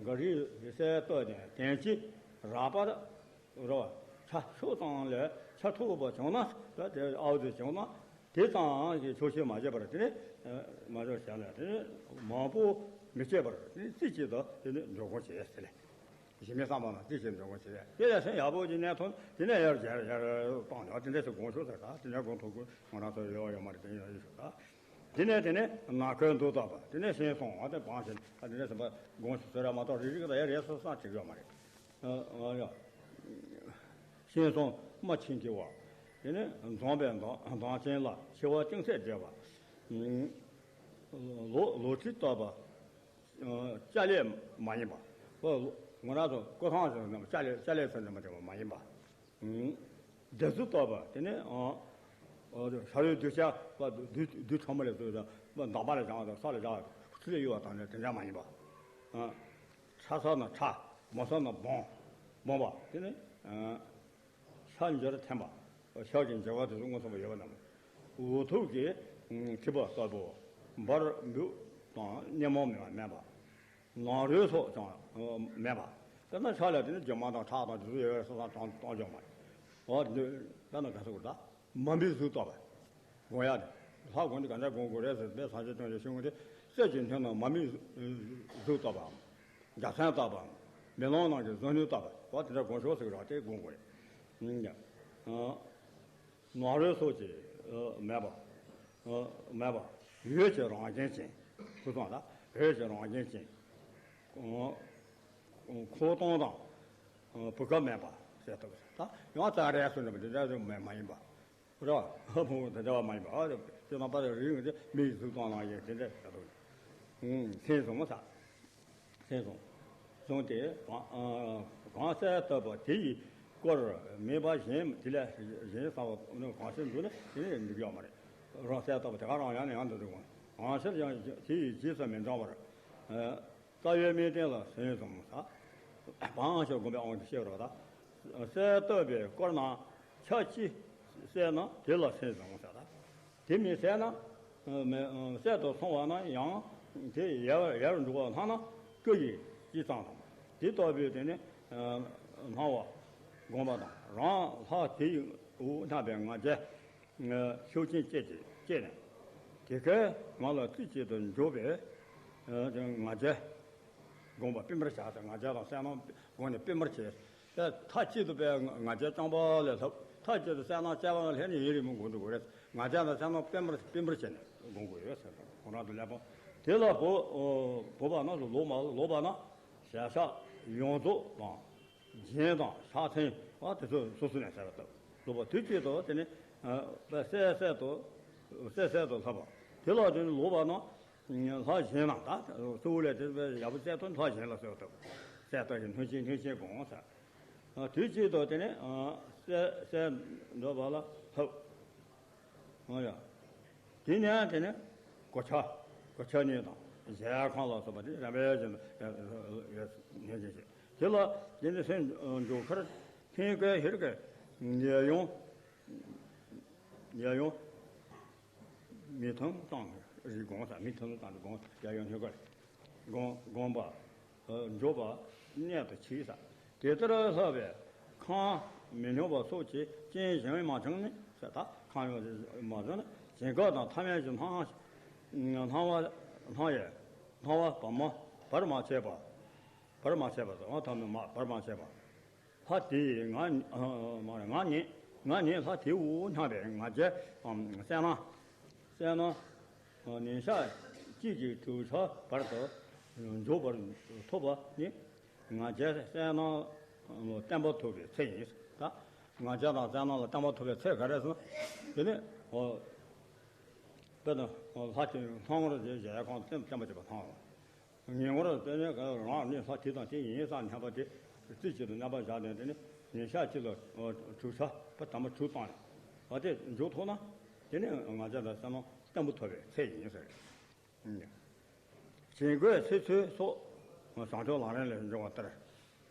འགའ་རེ་གསལ་བཏབ་ནས་དེང་ཅི་རགས་པ་ར་བ་ཆ་ཤོག་ཙམ་ལས་ཆ་མཐུག་པ་བྱུང་ན་ད་དེ་ཨའུ་ཙི་བྱུང་ན་དེ་ཙམ་གྱི་ཆོག་ཤེས་མ་བྱས་པར་དེ་ནི་མ་བྱོས་བྱས་ལ་དེ་ནི་མང་པོ་མི་བྱེད་པར་དེ་ནི་རྩེ་གཅིག་ཏུ་དེ་ནི་འཇོག་གོ་བྱས་ཟེར་ལས། གཞི་མེད་བསམ་པ་ན་རྩེ་གཅིག་འཇོག་གོ་བྱས་དེ་ལས་སེམས་ཡག་པོ་ཅིག་གནས་ཐོན་དེ་ནས་ཡར་ཡར་ཡར་བཏང་ཡག་དེ་འདྲས་སུ་དགོངས་ཤོག་ཟེར། ད་དེ་ནས་དགོངས་ཐུབ་དགོས་ང་རང་ཚོ་ཡོད་ཡོད་མ་རེད། དེ་ཡོད་ཡོད་ཤོག་ད། དེ་ནས་དེ་ནས་ནག་ཁོལ་མདོག་བཏགས་པ་དེ་ནས་ཤིང་སོང་བ་དེ་བང་ཞིང་ཨ་དེ་ནས་ཟིན་པ་དགོངས་ཤིག་ཟེར་ར་མ་གཏོགས་རིག་རིག་ད་ཡ་རེད་སོ་སང་བྲིས་ཡོད་མ་རེད། ཨ་ཨ་ཡ། ཤིང་སོང་རྨ་ཆེན་གྱི་བ། དེ་ནས་འཛོམས་པའི་མདངས་མདངས་ཅན་ལ་ཕྱི་བ་གཏིང་ཚད་འདྲེས་པ། ལོ་ལོ་ཁྲི་བཏགས་པ། ཅ་ལས་མ་ཡིན་པ། ང་རང་ཚོ་ཀོ་ཐང་ཟེར་ནམ་ཅ་ལས་ཅ་ལས་ཟེར་ནམ་དེ་མ་ཡིན་པ། བདུད་རྩི་བཏགས་པ་དེ་ནི་ཤ་རུས་གདུལ་བྱ་བ་བདུད་བདུད་ཁྲོ་མོ་ལས་ཚུལ་དང་འདག་པ་ལས་བྱུང་བ་དང་ས་ལས་བྱུང་བ་ཚུལ་ལས་གཡོ་བ་དང་ནི་དེ་འདྲ་མ་ཡིན་པ། ཁྲ་ས་ན་ཁྲ། སྦོམ་ས་ན་སྦོམ། སྦོམ་པ་དེ་ནི་ཤ་འབྱར་འཐེན་པ། ཤ་གི་འབྱར་བ་དེ་ཚོ་མངོན་སུམ་པ་ཡོད་པ་རྣམས། འུ་ཐུག་གི་མཁྲིས་པ་ལྟ་བུ་འབར་འབུད་དང་སྙེ་མོ་མེད་པ་མེད་པ། ནང་རོལ་སོགས་ཀྱང་མེད་པ། དཔེར་ན་ཕྱག་ལ་དེ་ནི་རྒྱུ་མ་དང་ཁྲག་དང་དེ་ཚོ་ཡོད་པའི་སོ་སོ་དྲང་དྲང་འཇོག་མ་རེད། འོ་དེ་དཔེར་ན་ག་ཚོད་དགོས་ད། མ་མིག་གཟུགས་བཏགས་པ། དགོངས་ཡ་དེ། ལྷ་དགོངས་དེ་ག་འདྲ་དགོངས་དགོས་རེད་ཟེར་དཔེ་སངས་རྒྱས་བཅོམ་ལྡན་ཞུ་ངོ་དེ་གསེར་གྱི་མཐིལ་ནང་མ་མིག་གཟུགས་བཏགས་པའམ། རྒྱ་མཚན་བཏགས་པའམ། མེ་ལོང་ནང་གི་གཟུགས་བརྙན་བཏགས་པ། འོ་དེ་འདྲ་དགོངས་ཤོག་ཟེར་གི་རེད་དེ་དགོངས་དགོས་རེད། ནང་རོལ་སོགས་ཀྱིས་མེད་པ། མེད་པ། འོད་ཀྱི་རང་བཞིན་ཅན། ཁུ་སོང་ལ་འོད་ཀྱི་རང་བཞིན་ཅན། ཁོག་སྟོང་དང་བུ་ག་མེད་པ་ཟེར་ཐུབ། ད་ཡང་རྩ་རེ་སུ་འདྲ་པོ་དེ་འདྲ་མེད་མ་ཡིན་པ་རེད་བ། ཕུང་པོ་དེ་འདྲ་བ་མ་ཡིན་པ་ཨ་དེ་ནང་པ་རེ་རིང་དེ་མིག་གཟུགས་སྟོང་ནང་བཞིན་དེ་འདྲ་ཟེར་ཐུབ། སེམས་བཟུང་ས། སེམས་བཟུང་། བཟུང་སྟེ་གང་གང་གསལ་བཏབ་པ་དེ་ཡི་སྐོར་མེད་པ་གཞན་དེ་ལས་གཞན་བསམ་པ་གང་ཤེས་འདུག་ན་དེ་ནི་འགྲིག་ཡོད་མ་རེད། རང་གསལ་བཏབ་པ་དེ་ག་རང་ཡང་ནས་ཡང་དུ་འགྲིག་གམ། གང་ཕྱིར་ཡང་དེ་ཡི་རྗེས་སུ་མི་འབྲང་བར། རྩ་བའི་དམིགས་རྟེན་ལ་སེམས་བཟུང་ས། བང་ཞིག་དགོངས་པའི་དབང་དུ་བཤད་རོགས་ད། གསལ་བཏབ་པའི་སྐོར་ན་ཆ་ཅི་གསལ་ན་དེ་ལ་སེམས་བཟུང་ས་ད། དེ་མི་གསལ་ན། མི་གསལ་དུ་སོང་བ་ན་ཡང་དེ་ཡལ་བར་ཡལ་བར་འགྲོ་བ་ལྷག་ན་སྐུ་ཡི་སྤྱི་གཙང་དང་། དེ་ལྟ་བུའི་དེ་ནི་སྣང་བ་སྒོམ་པ་དང་རང་ལྷག་དེ་ཡི་འོག་སྣང་བའི་ང་རྒྱལ་ཤུགས་ཅན་བསྐྱེད་ཀྱི་བསྐྱེད་ནས་དེ་ཀའི་ངང་ལ་རྩེ་གཅིག་ཏུ་འཇོག་པའི་ང་རྒྱལ་སྒོམ་པ་སྤེལ་མར་བྱ་ཟེར། ང་རྒྱལ་དང་གསལ་སྣང་སྒོམ་ནས་སྤེལ་མར་བྱེད། དེ་མཐའ་གཅིག་ཏུ་པའི་ང་རྒྱལ་རྐྱང་པ་ལས་ལྷག་མཐའ་གཅིག་ཏུ་གསལ་སྣང་སྐྱེ་བ་ལ་ལྷན་ནེ་ཡུན་རིང་མོ་སྒོམ་འགྲོ་དགོས་རེད། ང་རྒྱལ་དང་གསལ་སྣང་སྤེལ་མར་སྤེལ་མར་བྱས་ནས་སྒོམ་དགོས་ཡོད་ཟེར། ཁོང་རང་དུ་ལས་པོ་དེ་ལ་བོ་བོ་བ་ན་ལོག་མ་ལོག་པ་ན་ཞལ་ཕྱག་ཡོངས་རྫོགས་དང་། རྒྱན་དང་ཕྱག་མཚན་ཨ་དེ་ཚོ་སོ་སོ་ནས་ཟེར་བ་ལྟ་བུ། ལོག་པ་དུས་གཅིག་ཏུ་དེ་ནི་གསལ་གསལ་དུ་གསལ་གསལ་དུ་ལྷག་པ། དེ་ལ་དེ་ནི་ལོག་པ་ན་ལྷ་གཞན་ལ་ད་གཙོ་བོ་ལས་དེ་ཡག་པོ་གསལ་དུ་ལྷ་གཞན་ལ་གསལ་བ་ལྟ་བུ། གསལ་དུ་ཞིང་སྣོད་ཆེན་སྣོད་ཆེན་དགོངས་ས། དུས་གཅིག་ཏུ་དེ་ནི་གསལ་གསལ་འདོད་པ་ལ་ལྷག་ཨོ་ཡ། དེ་ནས་དེ་ནས་གོ་ཆ། གོ་ཆ་གཉིས་དང་གཞལ་ཡས་ཁང་ལ་སོགས་པ་དེ་རིམ་པས་བཞིན་དུ་ཡོད་ཡོད་ཉན་ཅིང་བཤད། དེ་ལ་དེ་ནས་སེམས་འཇོག་ཁར་ཕན་བསྐལ་ཧེ་རུ་ཀའི་ཉེ་ཡོང་། ཉེ་ཡོང་། མི་ཐུང་བཏང་རིགས་དགོངས་ས། མི་ཐུང་བཏང་རིགས་དགོངས་ཡ་ཡོང་ཧེ་ཀར། དགོངས་དགོངས་པ། འཇོག་པ་གནད་དུ་མཆིས་ས། དེ་ལྟར་ལྷག་པའི་ཁང་མི་སྙོམས་པ་སོགས་ཀྱི་རྐྱེན་གཞན་མ་བྱུང་ནས་ཟེར། ད་ཁང་མི་མ་བྱུང་ན་བྱིང་རྒོད་དང་ཐ་མལ་གྱི་སྣང་སྣང་བ་སྣང་ཡས་སྣང་བ་བར་མ་བར་མ་ཆད་པ། བར་མ་ཆད་པ་དང་ཐ་མལ་མ་བར་མ་ཆད་པ། ལྷ་དེས་ང་ང་ཉིད་ང་ཉིད་ལྷ་དེའི་འོག་སྣང་བའི་ང་རྒྱལ་གསལ་སྣང་གསལ་སྣང་ཉིན་ཞག་གཅིག་གི་དྲུག་ཆ་བར་དུ་འཇོག་པར་ཐུབ་པ་ནི། ང་རྒྱལ་གསལ་སྣང་བརྟན་པོ་ཐུབ་པའི་ཚེ་ཡིན། ད་ང་རྒྱལ་དང་གསལ་སྣང་ལ་བརྟན་པོ་ཐུབ་པའི་ཚེ་ག་རེ་ཟེར་ན། དེ་ནི་འོ། དཔེར་ན་ལྷ་དེ་སྣང་ངོར་བྱས་གཞལ་ཡས་ཁང་དུ་བརྟན་པོ་བྱེད་པ་སྣང་བ། ཉེ་བར་དེ་ནས་རང་ནི་ལྷ་དེ་དང་དེ་ཡིན་བསམ་མཉམ་པ་དེ་རྩེ་གཅིག་ཏུ་མཉམ་པར་བཞག་ནས་དེ་ནི་ཉིན་ཞག་གཅིག་ལ་དྲུག་ཆ་བར་དམ་པ་དྲུག་བཏང་ནས་འོ་དེ་འཇོག་ཐུབ་ན་དེ་ནི་ང་རྒྱལ་དང་གསལ་སྣང་ བརྟན་པོ་ཐོབ་པའི་ཚད་ཡིན་ཟེར། བྱིང་རྒོད་ཚིག་ཚོད་སོགས་བྱང་ཆུབ་ལམ་རིམ་ལས་འབྱུང་བ་ལྟར་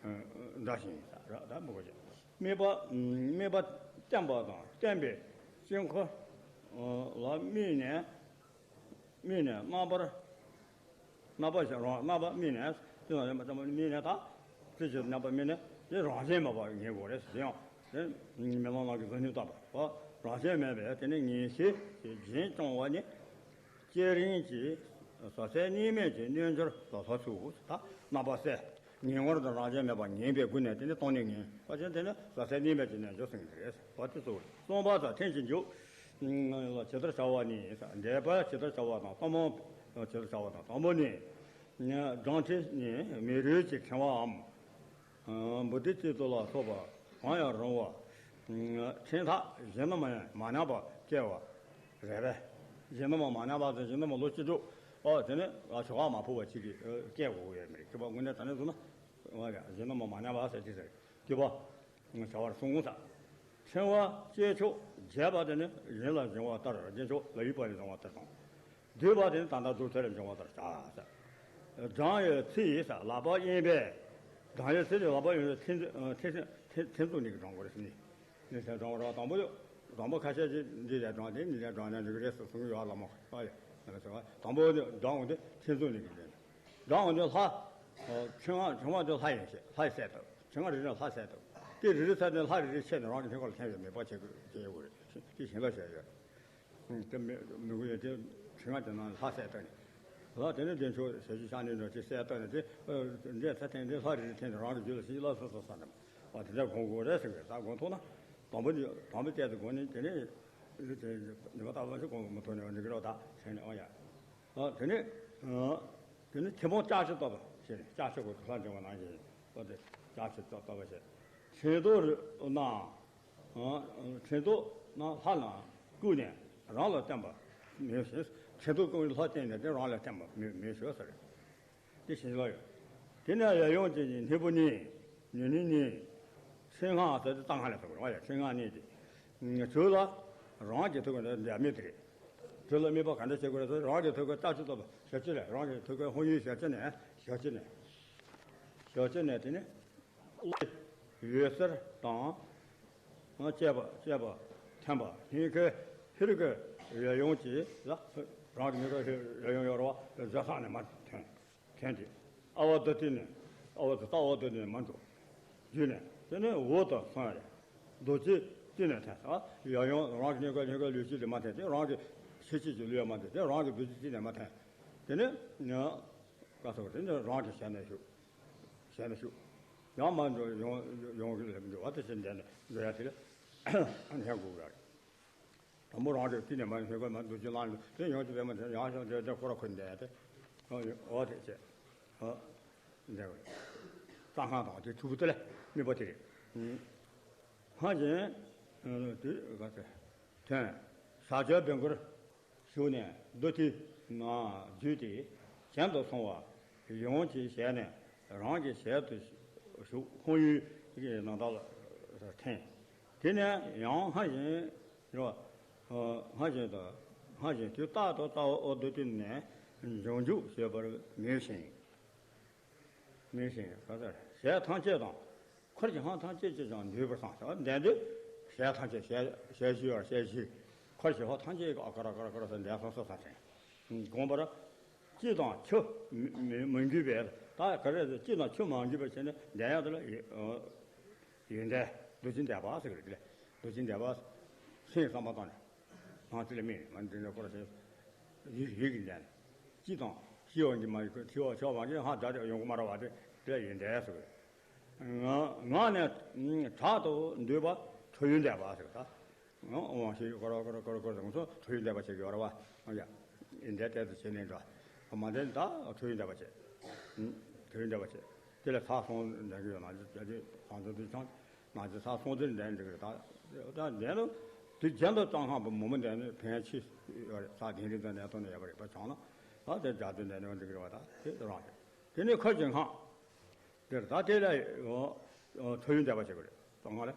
འདྲ་ཞིང་། ད་མི་གོ་ཅིག་དམིགས་པ། དམིགས་པ་བརྟན་པ་དང་བརྟན་པའི་དཀྱིལ་འཁོར་ལ་དམིགས་ནས། དམིགས་ནས་རྣམ་པར། རྣམ་པར་ཤེས་རང་རྣམ་པར་དམིགས་ནས། དེ་ལ་རྣམ་པར་དམིགས་ནས་ད། དེ་ཕྱིར་རྣམ་པར་དམིགས་ནས་དེ་རང་བཞིན་མེད་པར་ངེས་དགོས་རེད་ཟེར་ཡང་། དེ་མེ་ལོང་ནང་གི་གཟུགས་བརྙན་ལྟ་བུ། རང་བཞིན་མེད་པས་དེ་ནི་ངེས་ཤེས་ཀྱི་རྒྱན་སྐྱོང་བ་ནི། བསྐྱེད་རིམ་གྱི་ཟབ་གསལ་གཉིས་མེད་ཀྱི་རྣལ་འབྱོར་ལ་སོགས་སུ། ད་རྣམ་པར་གསལ། ངེས་ངོར་དང་རང་བཞིན་མེད་པར་ངེས་པའི་སྒོ་ནས་དེ་ནི་སྟོང་ཉིད་ངེས་པ་ཅན་དེ་ནི་ཟབ་གསལ་གཉིས་མེད་ཀྱི་རྣལ་འབྱོར་ཟེར་གྱི་རེད། བ་དེ་ཚོ་གསུངས་པ་དང་ཐེངས་གཅིག་འཇུག་ལ་ཇི་ལྟར་བྱ་བ་ནི། འགྲེལ་པ་ཇི་ལྟར་བྱ་བ་དང་གཏམ་མང་ཇི་ལྟར་བྱ་བ་དང་དང་པོ་ནི། སྦྲང་ཁྲི་ནི་མེ་རོལ་གྱི་ཕྲེང་བའམ། བུ་ཏི་སྤྱི་གཙུག་ལ་སོགས་པ་གང་ཡང་རུང་བ། ཕྲེང་ཐག་གཞན་དུ་མ་མ་མཉམ་པ་སྐྱེ་བ་རེ་རེ། གཞན་དུ་མ་མ་མཉམ་པ་དང་གཞན་དུ་མ་ལོ་བཅུ་དྲུག་ཨོ་དེ་ནི་ཞོགས་པ་མ་ཕོག་པ་གཅིག་གིས་སྐྱེ་དགོས་ཀྱི་ཡོད་མ་རེད། སྐྱེ་བ་དངོས་གནས་དྲང་གནས་བཟུང་ན། གཞན་དུ་མ་མ་མཉམ་པ་ཟེར་གྱི་ཟེར་སྐྱེ་བ། བྱ་བར་གསུངས་ས། ཕྲེང་བ་བཅད་ཆོག་བྱས་པ་དེ་ནི་རིམ་ལ་འབྱུང་བ་ལྟར། བཅད་ཆོག་ལ་ཡུལ་པ་ནས་བྱུང་བ་ལྟར་དང་། བསྡུས་པ་དེ་ནི་ད་ལྟ་རྫོགས་ཚད་ལ་འབྱུང་བ་ལྟར་བྱ། སྦྲང་ཡི་ཚིག་ཡིན་ས་ལག་པ་གཡས་པས། སྦྲང་ཡི་ཚིག་དེ་ལག་པ་གཡས་པས་ཐེ་ཐེ་ཐེ་ཐེ་ཚོམ་ནས་ཀྱི་སྦྲང་དགོས་རེད་ཟེར་ནས། ནས་ཟེར་སྦྲང་བ་ར་དང་པོ་ཡོད། དང་པོ་ཁ་ཤས་ཀྱིས་འདི་ལས་སྦྲང་དེ་འདི་ལས་སྦྲང་ན་འགྲིག་གི་རེད་ཟེར་གསུང་གི་ཡོད་ལ་མོ། ཨ་ཡ། ང་ལ་ཟེར་བ་དང་པོ་དེ་སྦྲང་འོང་དེ་ཐེ་ཚོམ་ནས་ཀྱི་རེད། སྦྲང་འོང་དེ་ལྷ། ཕྲེང་བ་ཕྲེང་བ་དེ་ལྷ་ཡིན་ཞེས་ལྷ་ཡི་སྲས་དང་ཕྲེང་བ་རེ་རེ་ལྷ་སྲས་དང་དེ་རེ་རེ་ཚར་ནས་ལྷ་རེ་རེ་ཆད་ནས་རང་གི་སྙིང་ག་ལ་འཐེན་ཡོད་མེད་པ་བྱེད་དགོས་བྱེད་ཡོད་དགོས་རེད། དེ་བཞིན་ལ་བྱས་ཡོད། དེ་མི་མི་དགོས་ཡོད་དེ་ཕྲེང་བ་དེ་ནང་ལྷ་སྲས་བཏགས་ནས། ལྷ་དེ་ནི་བདེ་མཆོག་ཞལ་བཞུགས་ཕྱག་ནི་འགྲོ་ཅེས་སྲས་བཏགས་ནས་དེ་འདྲས་ཚ་ཐེངས་འདྲས་ལྷ་རེ་རེ་འཐེན་ནས་རང་གི་རྒྱུད་ལ་ཕྱིན་ལ་སོ་སོ་ས་འདྲ་མ་པ་དེ་འདྲ་དགོངས་དགོས་རེད་ཟེར་གི་ད་དགོངས་ཐུབ་ན། དང་པོ་འདི་དང་པོ་བལྟས་ཏེ་དགོངས་ནས་དེ་ནས་ཉི་མ་ལྟ་བ་ཞིག་དགོངས་མི་ཐུབ་ནས་འགྲིག་གི་རེད་ད་ཟེར་ནས་ཨང་ཡ། དེ་ནས་དེ་ནས་ཐུན་མོང་ལྕགས་ཀྱུས་བརྟགས་པ་ཞེས་ནས་ལྕགས་ཀྱུ་གོ་ལྷ་འབྱུང་བ་ནང་བཞིན་པ་དེ་ལྕགས་ཀྱུས་བརྟགས་པ་ཞེས་ཕྲེང་རྡོག་རྣམས། ཕྲེང་རྡོག་རྣམས་ལྷ་རྣམས་བཀུག་ནས་རང་ལ་བརྟེན་པ་མེད་ཞིང་། ཕྲེང་རྡོག་བཀུག་ནས་ལྷ་བརྟེན་ནས་དེ་རང་ལ་བརྟེན་པ་མེད་མེད་ཞོ་ཟེར། དེ་བཞིན་ལ་ཡོད། དེ་ནས་ཡབ་ཡུམ་གྱི་སྙིང་པོ་གཉིས། ཉེ་གནས་གཉིས། མཚན་སྔགས་ཟེར་དེ་རྩ་སྔགས་ལ་ཟེར་དགོས་རེད་བ་ཡ། མཚན་སྔགས་གཉིས་ཏེ། དྲོད་ལ་རང་གི་ཐུགས་ཀྱི་འདི་འདྲ་མེད་དེ་རེད། དྲོད་ལ་དམིགས་པ་ག་འདྲ་བྱེད་དགོས་རེད་ཟེར་རང་གི་ཐུགས་ཀྱི་ལྕགས་ཀྱུས་བརྟགས་པ་ཞབས་ཕྱི་ལས་རང་གི་ཐུགས་ཀྱི་ཧོང་ཡུལ་ཞབས་ཕྱི་ནས་ཞབས་ཕྱི་ནས། ཞབས་ཕྱི་ནས་དེ་ནི། འོད་ཟེར་དང་། བཅས་པ་བཅས་པ་ཐོན་པ་སྙིང་གའི་ཧེ་རུ་ཀའི་ཡབ་ཡུམ་གྱི་ལ། རང་གི་སྙིང་གའི་ཡབ་ཡུམ་ཡོད་རེད་བ། བཟའ་ཚང་ནས་མར་ཐོན་ཐོན་ཏེ། ཨ་ཝ་བདུད་རྩི་ནས། ཨ་ཝ་བདུད་རྩ་ཨ་ཝ་བདུད་ནས་མར་འགྲོ། བརྒྱུད་ནས་དེ་ནས་འོག་ཏུ་སོང་ཡ་རེད། རྡོ་རྗེ་རྩེ་ནས་ཐོན་ས། ཡབ་ཡུམ་རང་གི་སྙིང་གའི་སྙིང་གའི་ལུས་སྤྱི་ལས་མར་ཐོན་ཏེ་རང་གི་ཤེས་བྱའི་ལུས་ལས་མར་ཐོན་ཏེ་རང་གི་བདུད་རྩི་རྩེ་ནས་མར་ཐོན། དེ་ནས་ཀ་སོགས་དེ་ནས་རང་གི་ཞལ་ནས་ཞུགས། ཞལ་ནས་ཞུགས། ཡང་མ་འགྲོ་ཡོང་ཡོང་གི་ལ་འགྲོ་བ་དེ་ཕྱིར་འདས་ནས་འགྲོ་ཡ་དེ་ལ་ལྷན་དགུག་ར་རེད། དང་པོ་རང་རེ་ཕྱི་ནས་མ་ཞོན་གོ་མ་འདུག་ཅི་ལང་དེ་ཡོང་གི་བས་མ་དེ་ཡང་ཞོན་དེ་དེ་ཁོ་ར་ཁོ་འདས་དེ་འོ་དེ་བྱས་ཨ་འདས་བས་རྩ་སྔགས་དང་དེ་ཐུབ་དེ་ལ་དམིགས་པ་དེ་རེད། སྔར་བཞིན་དུ་ག་ཚེ་ཐོན་ཟ་བཅོས་བེམ་ཀུར། ཞུགས་ནས་རྡོ་ཐིག་ནང་འཛུལ་ཏེ་གྱེན་དུ་སོང་བ། ཡུམ་གྱི་ཞལ་ནས་རང་གི་ཞལ་དུ་ཞུགས་ཧོང་ཡུལ་གྱི་ནང་དག་ལ་འཐེན། དེ་ནས་ཡང་སྔར་བཞིན་རོ། སྔར་བཞིན་དུ་སྔར་བཞིན་དུས་རྟག་ཏུ་རྩ་བ་ཨོ་རྡོ་ཐིག་ནས་འབྱུང་འཇུག་བྱེད་པར་མོས་ཤིང་། མིང་ཞིག་ག་ཟེར་ཞལ་ཐམས་ཅད་དང་། འཁོར་གྱི་སྔགས་ཐམས་ཅད་ཀྱིས་ཀྱང་འདུས་པར་བསམ་ཞེས་པ་འདས་དུས་ཞལ་ཐམས་ཅད་ཞལ་ཞལ་བཞི་བར་ཞལ་བཞི། འཁོར་གྱི་སྔགས་ཐམས་ཅད་ཀྱིས་ཨ་ཀ་ར་ཀ་ར་ཀ་ར་ཟེར་འདས་སོང་སོ་སོ་ཐེངས། དགོངས་པར། དཀྱིལ་དང་ཆུ་མི་མི་མི་འགུལ་བས་ད་ག་རེ་ཟེར་དཀྱིལ་དང་ཆུ་མ་འགུལ་བར་བྱས་ནས་འདས་ཡག་དེ་ལ་ཡོན་ཏན་རྡོ་རྗེ་འདས་པ་ཟེར་གི་རེད་དེ་ལས་རྡོ་རྗེ་འདས་པ་སེམས་བསམ་པ་བཏང་ནས། ང་ཚོ་ལ་མིན་མ་འདི་འདྲ་ཁོ་ར་ཞེས་ཡིད་ཡིད་ཀྱི་ལན། ཅི་དང་ཤི་བ་འདི་མ་ཡིན་ཁོ་ཤི་བ་ཆོག་མ་གི་ཧ་ད་རེ་ཡོང་གི་མ་ར་བ་དེ་དེ་ལ་ཡིན་འདྲ་ཟེར་གི། ང་ང་ནས་དྲག་ཏུ་འདུས་པ་ཁྲོ་ཡུལ་འདས་པ་ཟེར་གི་ད། ང་དབང་ཤེས་ཀོ་ར་ཀོ་ར་ཀོ་ར་ཀོ་ར་ང་ཚོ་ཁྲོ་ཡུལ་འདས་པ་བྱེད་ཀྱི་ཡོད་ར་བ། ཨ་ཡ། ཡིན་འདྲ་ཏོག་ཙམ་བྱེད་ནས་འགྲོ། མ་འདྲ་ད་ཁྲོ་ཡུལ་འདས་པ་བྱེད། ཁྲོ་ཡུལ་འདས་པ་བྱེད། དེ་ལ་ཚར་སོང་འདྲ་གི་ཡོད་ན་ད་དེ་ང་ཚོ་དུ་ཆང་། ང་ཚོ་ཚར་སོང་དུས་འདྲ་འགྲིག་གི་རེད་ད། ད་འདས་ལོ། དུས་རྒྱུན་དུ་གཙང་ཁང་པོ་མོ་མོ་འདྲ་ནི་ཕན་ཆེ་ཡོད་རེད་ས་དེང་རིང་དུ་འདས་ཐོག་ནས་ཡོད་པ་རེད་པ་བྱང་ལ། ད་དེ་རྒྱ་དུས་འདྲ་ནི་འགྲིག་གི་རེད་བ་ད་དེ་རང་རེད། དེ་ནས་འཁོར་གྱི་སྔགས། དེར་ད་དེ་ལ་ཡོད། ཁྲོ་ཡུལ་འདས་པ་བྱེད་དགོས་རེད་གཙང་ཁང་ལ།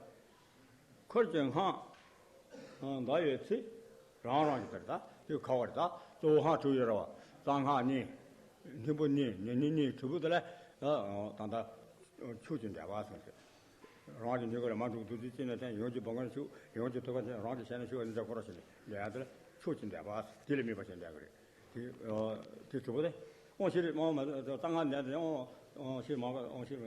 འཁོར་གྱི་སྔགས། བཟླ་བའི་ཚེ། རང་རང་གི་དེར་ད་དེ་ཁ་བར་ད་གཙོ་བོ་ཧང་དྲུག་ཡོད་ར་བ། རྩ་སྔགས་གཉིས། སྙིང་པོ་གཉིས། ཉེ་གནས་གཉིས། དྲུག་པོ་དེ་ལ་ད་ད་ཆོས་ཀྱི་འགྲེལ་པ་ཟེར་ཏེ། རང་གི་ཉེ་གནས་ལ་མ་འགྲོ་དུས་ཚོད་ཅི་ནས་བསྟན། ཡོངས་ཀྱི་བུམ་པར་ཆུ། ཡོངས་ཀྱི་ཐུགས་ཀར་ཆེན། རང་གི་ཞལ་ནས་ཞུ་བ་ནི་འདྲ་ཁོ་ར་ཞིག་ལས་འདྲ་ཡང་དེ་ལ་ཆོས་ཀྱི་འགྲེལ་པ་དེ་ལས་མེད་པ་ཞིག་འདྲ་གི་རེད། དེ་དེ་དྲུག་པོ་དེ་དབང་ཤེས་རིག་མ་རྩ་སྔགས་འདི་དེ་དབང་ཤེས་མ་དབང་ཤེས་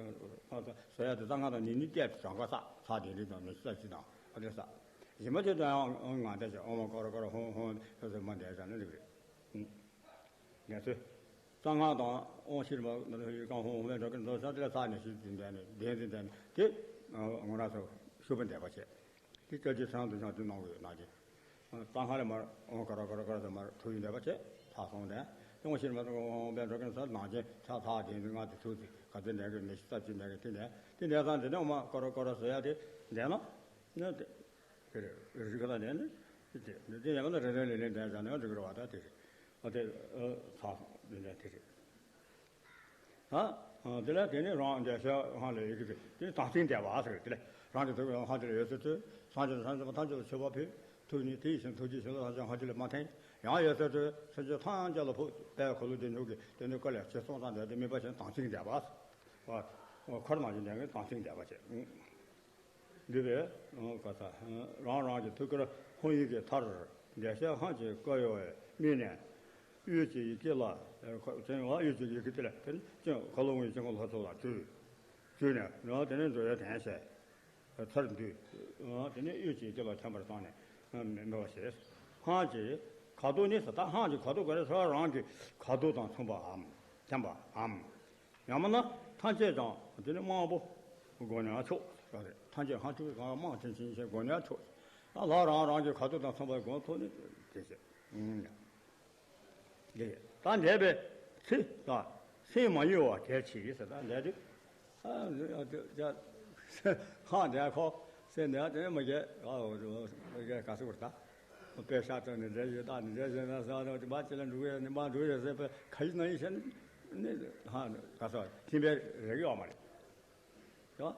ཟེར་ཡ་དེ་རྩ་སྔགས་དང་ཉེ་གནས་བསྐྱེད་དེ་བྱང་ཁ་བསགས། ཚར་དེ་རིགས་དང་ནི་ས་ཅི་དང་ཨ་དེ་བསགས། གཞན་པ་དེ་དང་ཡང་ངག་བཟླས་བྱས། ཨོཾ་མ་ཀ་ར་ཀ་ར་ཧོཾ་ཧོཾ་ཟེར་ཟེར་མ་འདས་ཙང་ནི་འགྲིག་རེད། ངས་ཚོས། གཙང་ངག་དང་དབང་ཤེས་རིག་མ་ནི་ཧོ་ཡི་ཀང་ཧོ་ཧོ་མའི་འགྲོ་ཀུན་རྡོ་ཤ་དེ་ལ་ཚར་ནས་ཤིག་དེ་འདས་ནས་བདེན་དེ་འདས་ནས་དེ་ངོ་ར་ཚོ་ཤུགས་པ་འདས་པ་བྱས། དེ་ལྕགས་ཀྱི་ཚང་དུ་ཤང་དུ་གནང་དགོས་ནང་གི། གཙང་ཁ་ལས་མར་ཨོཾ་ཀ་ར་ཀ་ར་ཀ་ར་ཟེར་མར་ཐུགས་ཡིད་འདས་པ་བྱས་ཚར་སོང་དེ། དབང་ཤེས་རིག་མ་དང་ཧོ་ཧོ་མའི་འགྲོ་ཀུན་ཚར་ནང་གི་ཚར་ཚར་དེ་ནས་ང་དེ་ཐུགས་དེ་ག་དེ་འདས་གི་ནས་ཤིག་ཚར་ཅི་འདས་གི་དེ་འདས་དེ་འདས་ཚར་དེ་ནས་ཨོཾ་མ་ཀ་ར་ཀ་ར་ཟེར་ཡ་དེ་འདས་ན་ནི་དེ། རིག་ག་ལ་ནས་ནི་དེ་དེ་ཡང་ན་རེ་རེ་ལས་ལས་འདས་ཙང་ནས་འགྲིག་རེད་བ། ད་དེ་རེད། ཨ་དེ་ཨ་ཚ་འདི་འདྲ་དེ་རེད། ཨ་དེ་ལ་དེ་ནི་རང་འདས་ཤ་ཧང་ལས་ཡི་གེ་དེ་དེ་ནི་དམ་ཚིག་འདས་པ་ཟེར། དེ་ལ་རང་གི་ཐུགས་ཀྱི་ཧང་དེ་ལ་ཡོད་ཚུལ་དུ་སངས་རྒྱས་དང་སངས་རྒྱས་པ་ཐམས་ཅད་ལ་མཆོད་པ་ཕུལ། ཐུགས་ནི་དེ་ཡི་ཞིང་ཐུགས་རྗེའི་ཞིང་ལ་ཐམས་ཅད་ཧང་ཅི་ལས་མ་འཐེན། ཡང་ཡོད་ཚུལ་དུ་སེམས་ཅན་ཐམས་ཅད་ལ་ཕུག་པའི་འཁོར་ལོ་བདེ་མཆོག་གི་དེ་ནི་བཀའ་ལས་ཅི་གསུང་དང་འདས་དེ་དམིགས་པ་ཞིག་དམ་ཚིག་འདས་པ། འཁོར་ནང་བཞིན་ལྡན་གྱི་དམ་ཚིག་འདས་པ་བྱས། འདུས་པས་ག་ས་རང་རང་གི་ཐུགས་ཀར་ཧཱུྃ་ཡི་གེ་མཐར། འདས་ཤ་ཧང་ཅི་བཀའ་ཡོད་དམིགས་ནས། དབུས་ཀྱི་ཡི་གེ་ལ། དབུས་ཀྱི་ཡི་གེ་དེ་ལ་དེ་ནི་ཀུན་དགའ་ལོ་དབང་ཡི་དཀྱིལ་འཁོར་ལྷ་ཚོགས་ལ་བརྗོད། བརྗོད་ནས་དེ་ནི་འགྲོ་བའི་དོན་བྱས། མཐར་འདུས། དེ་ནི་དབུས་ཀྱི་ཡི་གེ་ལ་འཐམས་པར་བཏང་ནས་མེད་པར་བྱས། ཧང་ཅི་ཁ་དོག་ནི་ཟེར། ད་ཧང་ཅི་ཁ་དོག་ག་རེ་ཟེར། རང་གི་ཁ་དོག་དང་མཚུངས་པའམ་འཚམ་པའམ། ཡང་མིན་ན་ཐམས་ཅད་ཀྱང་དེ་ནི་དམར་པོ་སྒོ་ནས་ཆོག་ཟེར་རེད། ཐམས་ཅད་ཧང་ཐུག་གང་དམར་ཅན་ཅན་ཞེས་སྒོ་ནས་ཆོག་ད་ལྷ་རང་རང་གི་ཁ་དོག་དང་མཚུངས་པའི་སྒོ་ཐོག་ནས་དེ་བྱེད། ཨུམ། དེ་ད་འདས་པའི་ཚེ་དང་སེམས་མ་ཡེངས་པ་གལ་ཆེ་ཟེར། ད་འདས་དུས་ཨ་ཨ་ཨ་ཧང་འདས་ཁོ་སེམས་འདས་དེ་མ་གལ་ཨ་མ་གལ་ག་སུ་བར་ད། དཔེ་ཤ་སྟོན་ནས་འདྲ་ཡོད། ད་ནི་འདྲ་ཡོད་ན་ཟེར་བ་དང་དེ་མ་ཅི་ལ་འགྲོ་གི་ཡོད་ནི་མ་འགྲོ་ཡོད་ཟེར་བའི་ཁ་ཡིག་ནང་ཡིན་ཤེས་ནི་ཧ་ག་ས་ཐིམ་པའི་རེག་ཡོད་མ་རེད། ཡོ།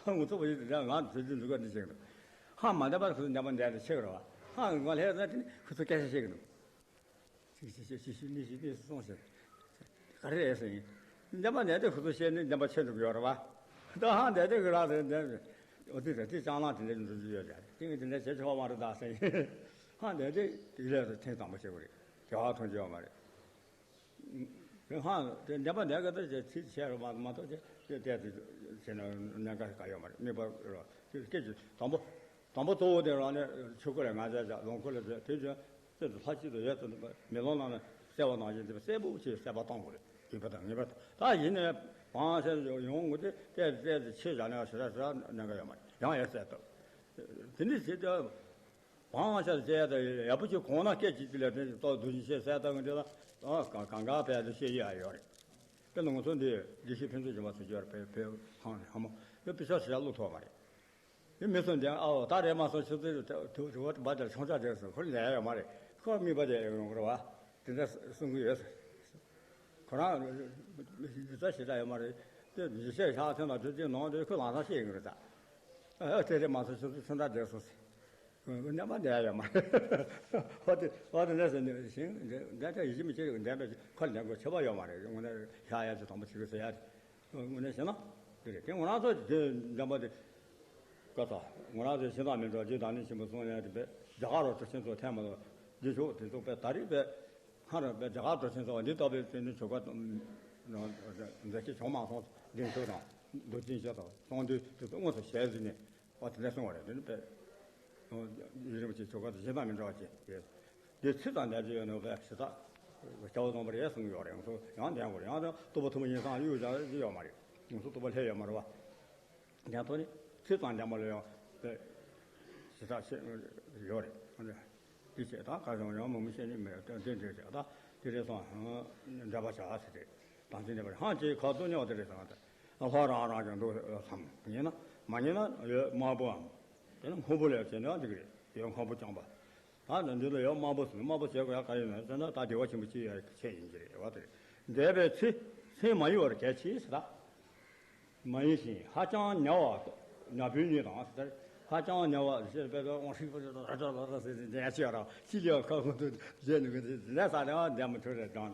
ཧ་ངུ་ཚོགས་པ་ཡིན་དེ་འདྲ་ང་ཚོ་འཛིན་འཛུགས་ཀ་འདི་བྱེད་གི་འདུག་ཧ་མ་འདས་པ་ཁུ་འདས་པ་འདས་དེ་ཆེ་གི་རེད་བ། ཧ་ང་ལྷས་ན་དེ་ནི་ཁུ་ཚོ་སྐད་ཆ་བཤད་གི་འདུག་ཅིག་ཅིག་ཅིག་ཅིག་ཅིག་གཉིས་ཤིག་གཉིས་སུ་སོང་ཟེར། ག་རེ་རེད་ཟེར་ཡིན། འདས་པ་འདས་དེ་ཁུ་ཚོ་བཤད་ནི་འདས་པ་ཆེ་འགྲོ་གི་ཡོད་རེད་བ། ད་ཧ་འདས་དེ་གི་ར་རེད་འདས། འོ་དེ་རེད། དེ་ཅང་ལང་དེ་འདྲ་འགྲོ་རྒྱུ་ཡོད་རེད། དེ་གི་དེ་འདྲ་བྱེད་ཆོག་མ་རེད་ད་ཟེར་ཡིན། ཧ་འདས་དེ་དེ་ལས་སུ་ཐེངས་དང་པོ་བྱེད་དགོས་རེད། དེ་བ་མཐོང་རྒྱུ་ཡོད་མ་རེད། དེ་ཧ་དེ་འདས་པ་འདས་གི་ད་ཅིག་ཚིག་བཤད་རོགས་མ་མ་གཏོགས་དེ་དེ་དེ་དེ་བྱས་ན་གནད་འགག་ག་ཡོད་མ་རེད། དམིགས་པ་རོ་དེ་སྐད་ཀྱི་དང་པོ། དང་པོ་གཙོ་བོ་དེ་རང་ནས་ཆོས་སྐུ་ལ་ང་རྒྱལ་བྱ། ལོངས་སྐུ་ལ་རྒྱལ། དེ་བཞིན་སེམས་དེ་ལྷ་གཅིག་ཏུ་ཡོད་དུ་མེ་ལོང་ནང་ན་གསལ་བ་ནང་བཞིན་དེ་གསལ་པོ་ཆེ་གསལ་བ་གཏོང་དགོས་རེད། དགོས་པ་དང་ངེས་པ་དང་། ད་ཡིན་ནའི་བང་ཤ་ཡོང་ངོ་དེ་བལྟས་བལྟས་ཏེ་ཆེ་བཞག་ནས་ཞེ་དྲག་ཞེ་དྲག་གནད་འགག་ཡོད་མ་རེད། ཡང་ཡང་གསལ་བཏབ། དེ་འདྲ་བྱེད་དུས་བང་ཤ་བཅད་ཡ་དང་ཡག་པོ་ཅིག་གོང་ན་སྐད་ཅིག་ཅིག་ལ་དེ་ཏོག་བདུད་བཞི་བཤད་གསལ་བཏབ་ངོ་དེ་ལ་གང་གང་བལྟས་ཏེ་བཤད་ཡ་ཡོད་རེད། དཔེར་ན་ང་ཚོ་འདི་དགེ་བཤེས་ཕུན་ཚོགས་འབྱུང་བ་ཟེར་རྒྱུ་ཡོད་རེད། བོད་བོད་ཧང་ཧ་མོ་ཡོད་པའི་ཤ་ཞེ་དྲག་བླུགས་ཐུབ་པ་མ་རེད། དེ་མི་སུ་འདི་ཨའོ་ད་རེད་མ་སོང་ཆུ་ཚོད་དུ་དུ་དུ་བ་དེར་ཆུང་ཆ་དེར་སོང་ཁོ་ལས་ཡོད་མ་རེད། ཁོ་དམིགས་པ་དེ་ཡོང་གི་རེད་བ། དེ་འདྲ་གསུང་གི་ཡོད། ཁོ་རང་མི་ཚ་ཞེ་དྲག་ཡོད་མ་རེད། དེ་ཡིད་ཆེས་ཤག་ཐོན་ལ་དུས་ཚོད་ནང་དུ་ཁོ་ལང་ཚང་བཤད་ཡོང་གི་རེད་ད། ཨ་དེ་རེད་མ་སོང་ཆུ་ཚོད་ཆུང་ཆ་དེར་སོང་ཟེར། རྣམ་པ་འདྲ་ཡོད་མ་རེད། ཧོ་དེ་ཧོ་དེ་འདྲ་ཟེར་ནས་ཞིང་འདྲ་འདྲ་ཡིད་ཆེས་མི་བྱེད་རེད། འདྲ་འདྲ་ཁོ་ལས་མགོ་ཆེ་བ་ཡོད་མ་རེད། དངོས་གནས་ཤ་ཡ་ཆུ་དང་པོ་བྱེད་གི་ཟེར་ཡ་རེད། དངོས་གནས་བྱས་ན་དེ་རེད། དེ་ང་རང་ཚོ་དེ་འདྲ་པོ་དེ་བཀའ་ཐོག་ང་རང་ཚོའི་ཤིང་རྟ་མི་འགྲོ་རྗེ་བདག་ཉིད་ཆེན་པོ་གསུང་ཡ་དེ་བས་རྒྱ་གར་རོ་གྲུ་ཆེན་ཚོ་ཐེངས་མ་གཏོགས་རྗེས་ཕྱོགས་དེ་ཚོ་དཔེ་ད་རེས་དཔེ་སྔར་དཔེ་རྒྱ་གར་རོ་གྲུ་ཆེན་ཚོ་འདི་ལྟ་བུའི་དེ་ནི་ཆོ་ག་མཛད་ཀྱི་བྱུང་མ་སོང་། འདི་ཚོ་དང་མདོ་ཆེན་ཞེས་དང་གསང་འདུས་དེ་ཚོ་དངོས་སུ་ཞལ་གཟིགས་ནས། ཨོ་དེ་འདྲ་གསུང་བ་རེད། དེ་ནི་དཔེ་ཡུལ་རིན་པོ་ཆེ་ཆོ་ག་དང་གཞན་དག་མི་འདྲ་བ་ཅིག་རེད། དེ་ཚིག་དང་ལྡན་གྱི་ཡོད་ནོ་དཔེ་ཞེ་དྲག་བྱ་བ་བཟང་པོ་རེད་གསུང་གི་ཡོད་རེད། ང་ཚོ་ཡང་ལྡན་དགོས་རེད། ཡང་དེ་ལྟོ་ཕོ་ཐུ་མོ་ཡིན་སང་གཡུག་བཞག་གི་ཡོད་མ་རེད། ང་ཚོ་ལྟོ་ཕོ་ལྷད་ཡོད་མ་རེད་བ། དེ་ཐོག་ནས་ཚིག་དང་ལྡན་པ་ལ་ཡང་དཔེ་ཞེ་དྲག་ཆེ་ཡོད་རེད། དེ་བྱས་ད་ག་སོང་ཡང་མང་མོ་བཤད་ནི་མེད། དེ་འདྲ་བྱས་ད་དེ་རེད་སོང་། འདྲ་པ་བྱ་ཟེར་ཏེ་དམ་ཚིག་འདྲ་པ་རེད། ཧང་ཅིག་ཁ་ཐུག་ཉོག་དེ་རེད་སོང་། ད་ལྷ་རང་རང་གི་འདུག་བསམ། ཉན་ན་མ་ཉན་ན་ཡོད་དམར་པོའམ། དེ་ནི་སྔོན་པོ་ལས་བྱས་ན་འགྲིག་གི་རེད། ཡོད་སྔོན་པོ་རྐྱང་པ། ད་ནི་འདི་ལ་ཡོད་དམར་པོ་ཟེར་ན་དམར་པོ་བྱེད་དགོས་ཡ་ག་ཡིན་ན་ཟེར་ན་ད་བདེ་བ་ཆེན་པོ་སྐྱེ་ཡ་ཆེད་ཡིན་གྱི་རེད་བ། དེ་རེད། འདས་པའི་ཚེ་སེམས་མ་ཡེངས་པར་གལ་ཆེ་ཟེར་ད། མ་ཡེངས་ཤིང་ཧ་ཅང་ཉ་བ་ཉ་ཕུལ་གཉིས་དང་ཟེར། ཧ་ཅང་ཉེ་བ་ཞེས་པའི་དབང་ཧྲིག་པ་ར་ར་ར་ར་ཟེར་ཏེ་ཉན་ཆེ་ར་ཅི་ལས་ཁ་ཁོང་དུ་བཞེས་ནུས་ཀྱི་ལས་ས་ནས་བདེ་མི་ཐུབ་རེ་དང་།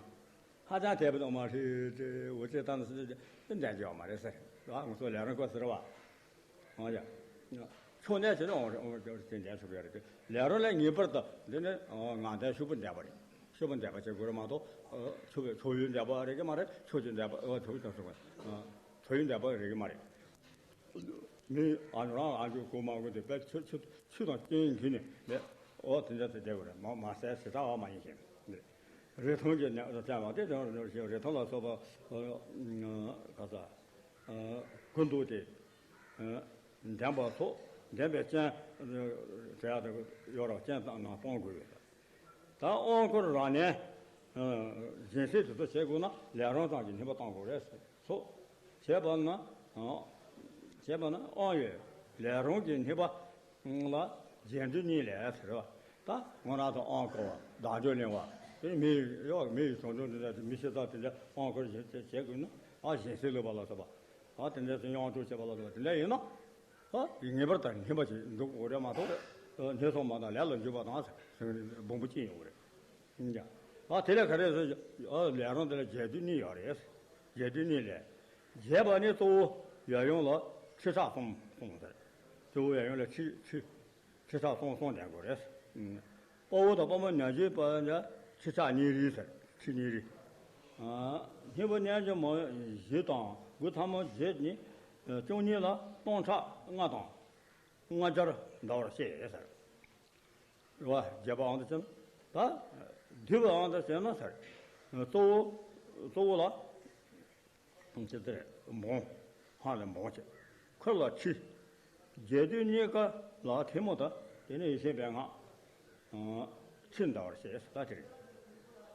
ཧ་ཅང་དད་པ་དང་མ་ཧྲི་ཏེ་འུ་ཚོས་ད་ནི་སྲིད་དེ་འདྲ་ཡོད་མ་རེད་ཟེར། ང་ཚོ་ལས་རང་ཁོ་ཟེར་བ། ཨོ་ཡ། ཕྱོགས་ནས་བྱས་ན་འོང་འོང་འོང་དེ་འདྲ་ཞུ་གི་ཡོད་རེད། ལས་རང་ལས་ངེས་པར་དུ་འདི་ནི་ང་དང་ཕྱུག་པོ་འདྲ་པོ་རེད། ཕྱུག་པོ་འདྲ་པོ་བྱེད་དགོས་རེད་མ་གཏོགས་ཕྱུག་པོའི་ཕྱུག་ཡུལ་འདྲ་པོ་རེད་གི་མ་རེད། ཕྱུག་ཅིག་འདྲ་པོ་ཨོ་ཕྱུག་ཅིག་སོང་ཕྱུག་ཡུལ་འདྲ་པོ་རེད་གི་མ་རེད། མི་ཨ་ནུ་རང་ཨ་ཇུ་གོ་མ་གོ་དེ་པའི་ཆུ་ཆུ་ཆུ་དང་རྐྱེན་གྱིས་ནི་མེད། ཨོ་དེ་འདྲ་དེ་བསྡད་དགོས་རེད། མ་མ་ཟད་ཞེ་དྲག་བ་མ་ཡིན་ཞིང་། རི་ཐང་གི་ནས་བཙན་བ་དེ་དང་རི་ཐང་ལ་སོགས་པ་ག་ས་ཀུན་ཏུ་དེ་འདྲེན་པ་ཚོ་འདྲེན་པའི་སྤྱན་དེ་ཡག་ཏུ་ཡོད་ར་སྤྱན་དང་ནང་སྤང་དགོས་ཡོད། ད་དབང་བསྐུར་རང་ནས་སྦྱིན་སྲེག་དེ་ཚོ་བྱེད་དགོས་ན་ལས་རང་ཙམ་གྱི་ནུས་པ་བཏང་དགོས་རེད་ཚོ། བྱས་པ་ན་བྱས་པ་ན་དབང་ཡོད་ལས་རང་གི་ནུས་པ་ལ་རྗེས་ཟློས་གཉིས་ལས་ཟེར་བ། ད་ང་རང་ཚོ་དབང་བསྐུར་བ་བདག་འཇོག་གླེང་བ་དེ་མི་ཡོད་མི་ཡི་བྱང་ཆུབ་འདི་འདྲ་མི་ཤི་ཚར་དེ་འདྲ་དབང་བསྐུར་བྱེད་བྱེད་དགོས་ན་ཨ་སྦྱིན་སྲེག་བླུགས་པ་ལ་སོགས་པ་ཨ་དེ་འདྲ་ཚོ་དབྱངས་སྒྲོག་བྱེད་པ་ལ་སོགས་པ་དེ་འདྲ་ཡིན་ན། ཨ། ངེས་པར་དུ་སྙན་པ་ཞིག་འདུག་འོ་རེད་མ་གཏོགས། ཨ། སྙན་སོང་མ་དང་ལས་ལ་འཇུག་པ་དང་སྦོམ་པོ་གཅིག་ཡོང་གི་རེད། ཡིན་ཀྱང་། ཨ། དེ་ལས་ག་རེ་ཟེར། ཨ། ལས་རང་དེ་ལ་རྗེས་ཟློས་གཉིས་ཡོད་རེད། རྗེས་ཟློས་གཉིས་ལས། རྒྱས་པ་ནི་གཙོ་བོ་ཡབ་ཡུམ་ལ་ཁྲི་ཕྲག་གསུམ་གསུངས་ཟེར། གཙོ་བོ་ཡབ་ཡུམ་ལ་ཁྲི་ཁྲི་ཁྲི་ཕྲག་གསུམ་གསུམ་ལྡན་དགོས་རེད། དཔའ་བོ་དང་དཔའ་མོ་ཉག་གཅིག་པ་ལ་ཁྲི་ཕྲག་གཉིས་རེ་ཟེར། ཁྲི་གཉིས་རེ། ཨ། སྙིང་པོ་རྣལ་འབྱོར་མ་བཞི་དང་དགུ་ཐ་མ་བརྒྱད་ནི། བཅུ་གཉིས་ལ་སྟོང་ཕྲག་ལྔ་དང་ལྔ་བརྒྱར་འདའ་བར་བཤད་ཟེར། རེད་བ། རྒྱས་པའང་དུ་ཕྱིན། ད་བསྡུས་པའང་དུ་བྱས་ན་ཟེར། གཙོ་བོ་གཙོ་བོ་ལ། ཅི་སྟེ་འབུམ། ཧ་ལས་འབུམ་བྱས། ཁུར་ལ་ཁྲི། རྒྱས་བསྡུས་གཉིས་ཀ་ལ་ཐལ་མོ་དང་དེ་ནས་ཡེ་ཤེས་པའི་སྔགས། ཁྲི་འདའ་བར་བཤད་ད་དེ་རེད།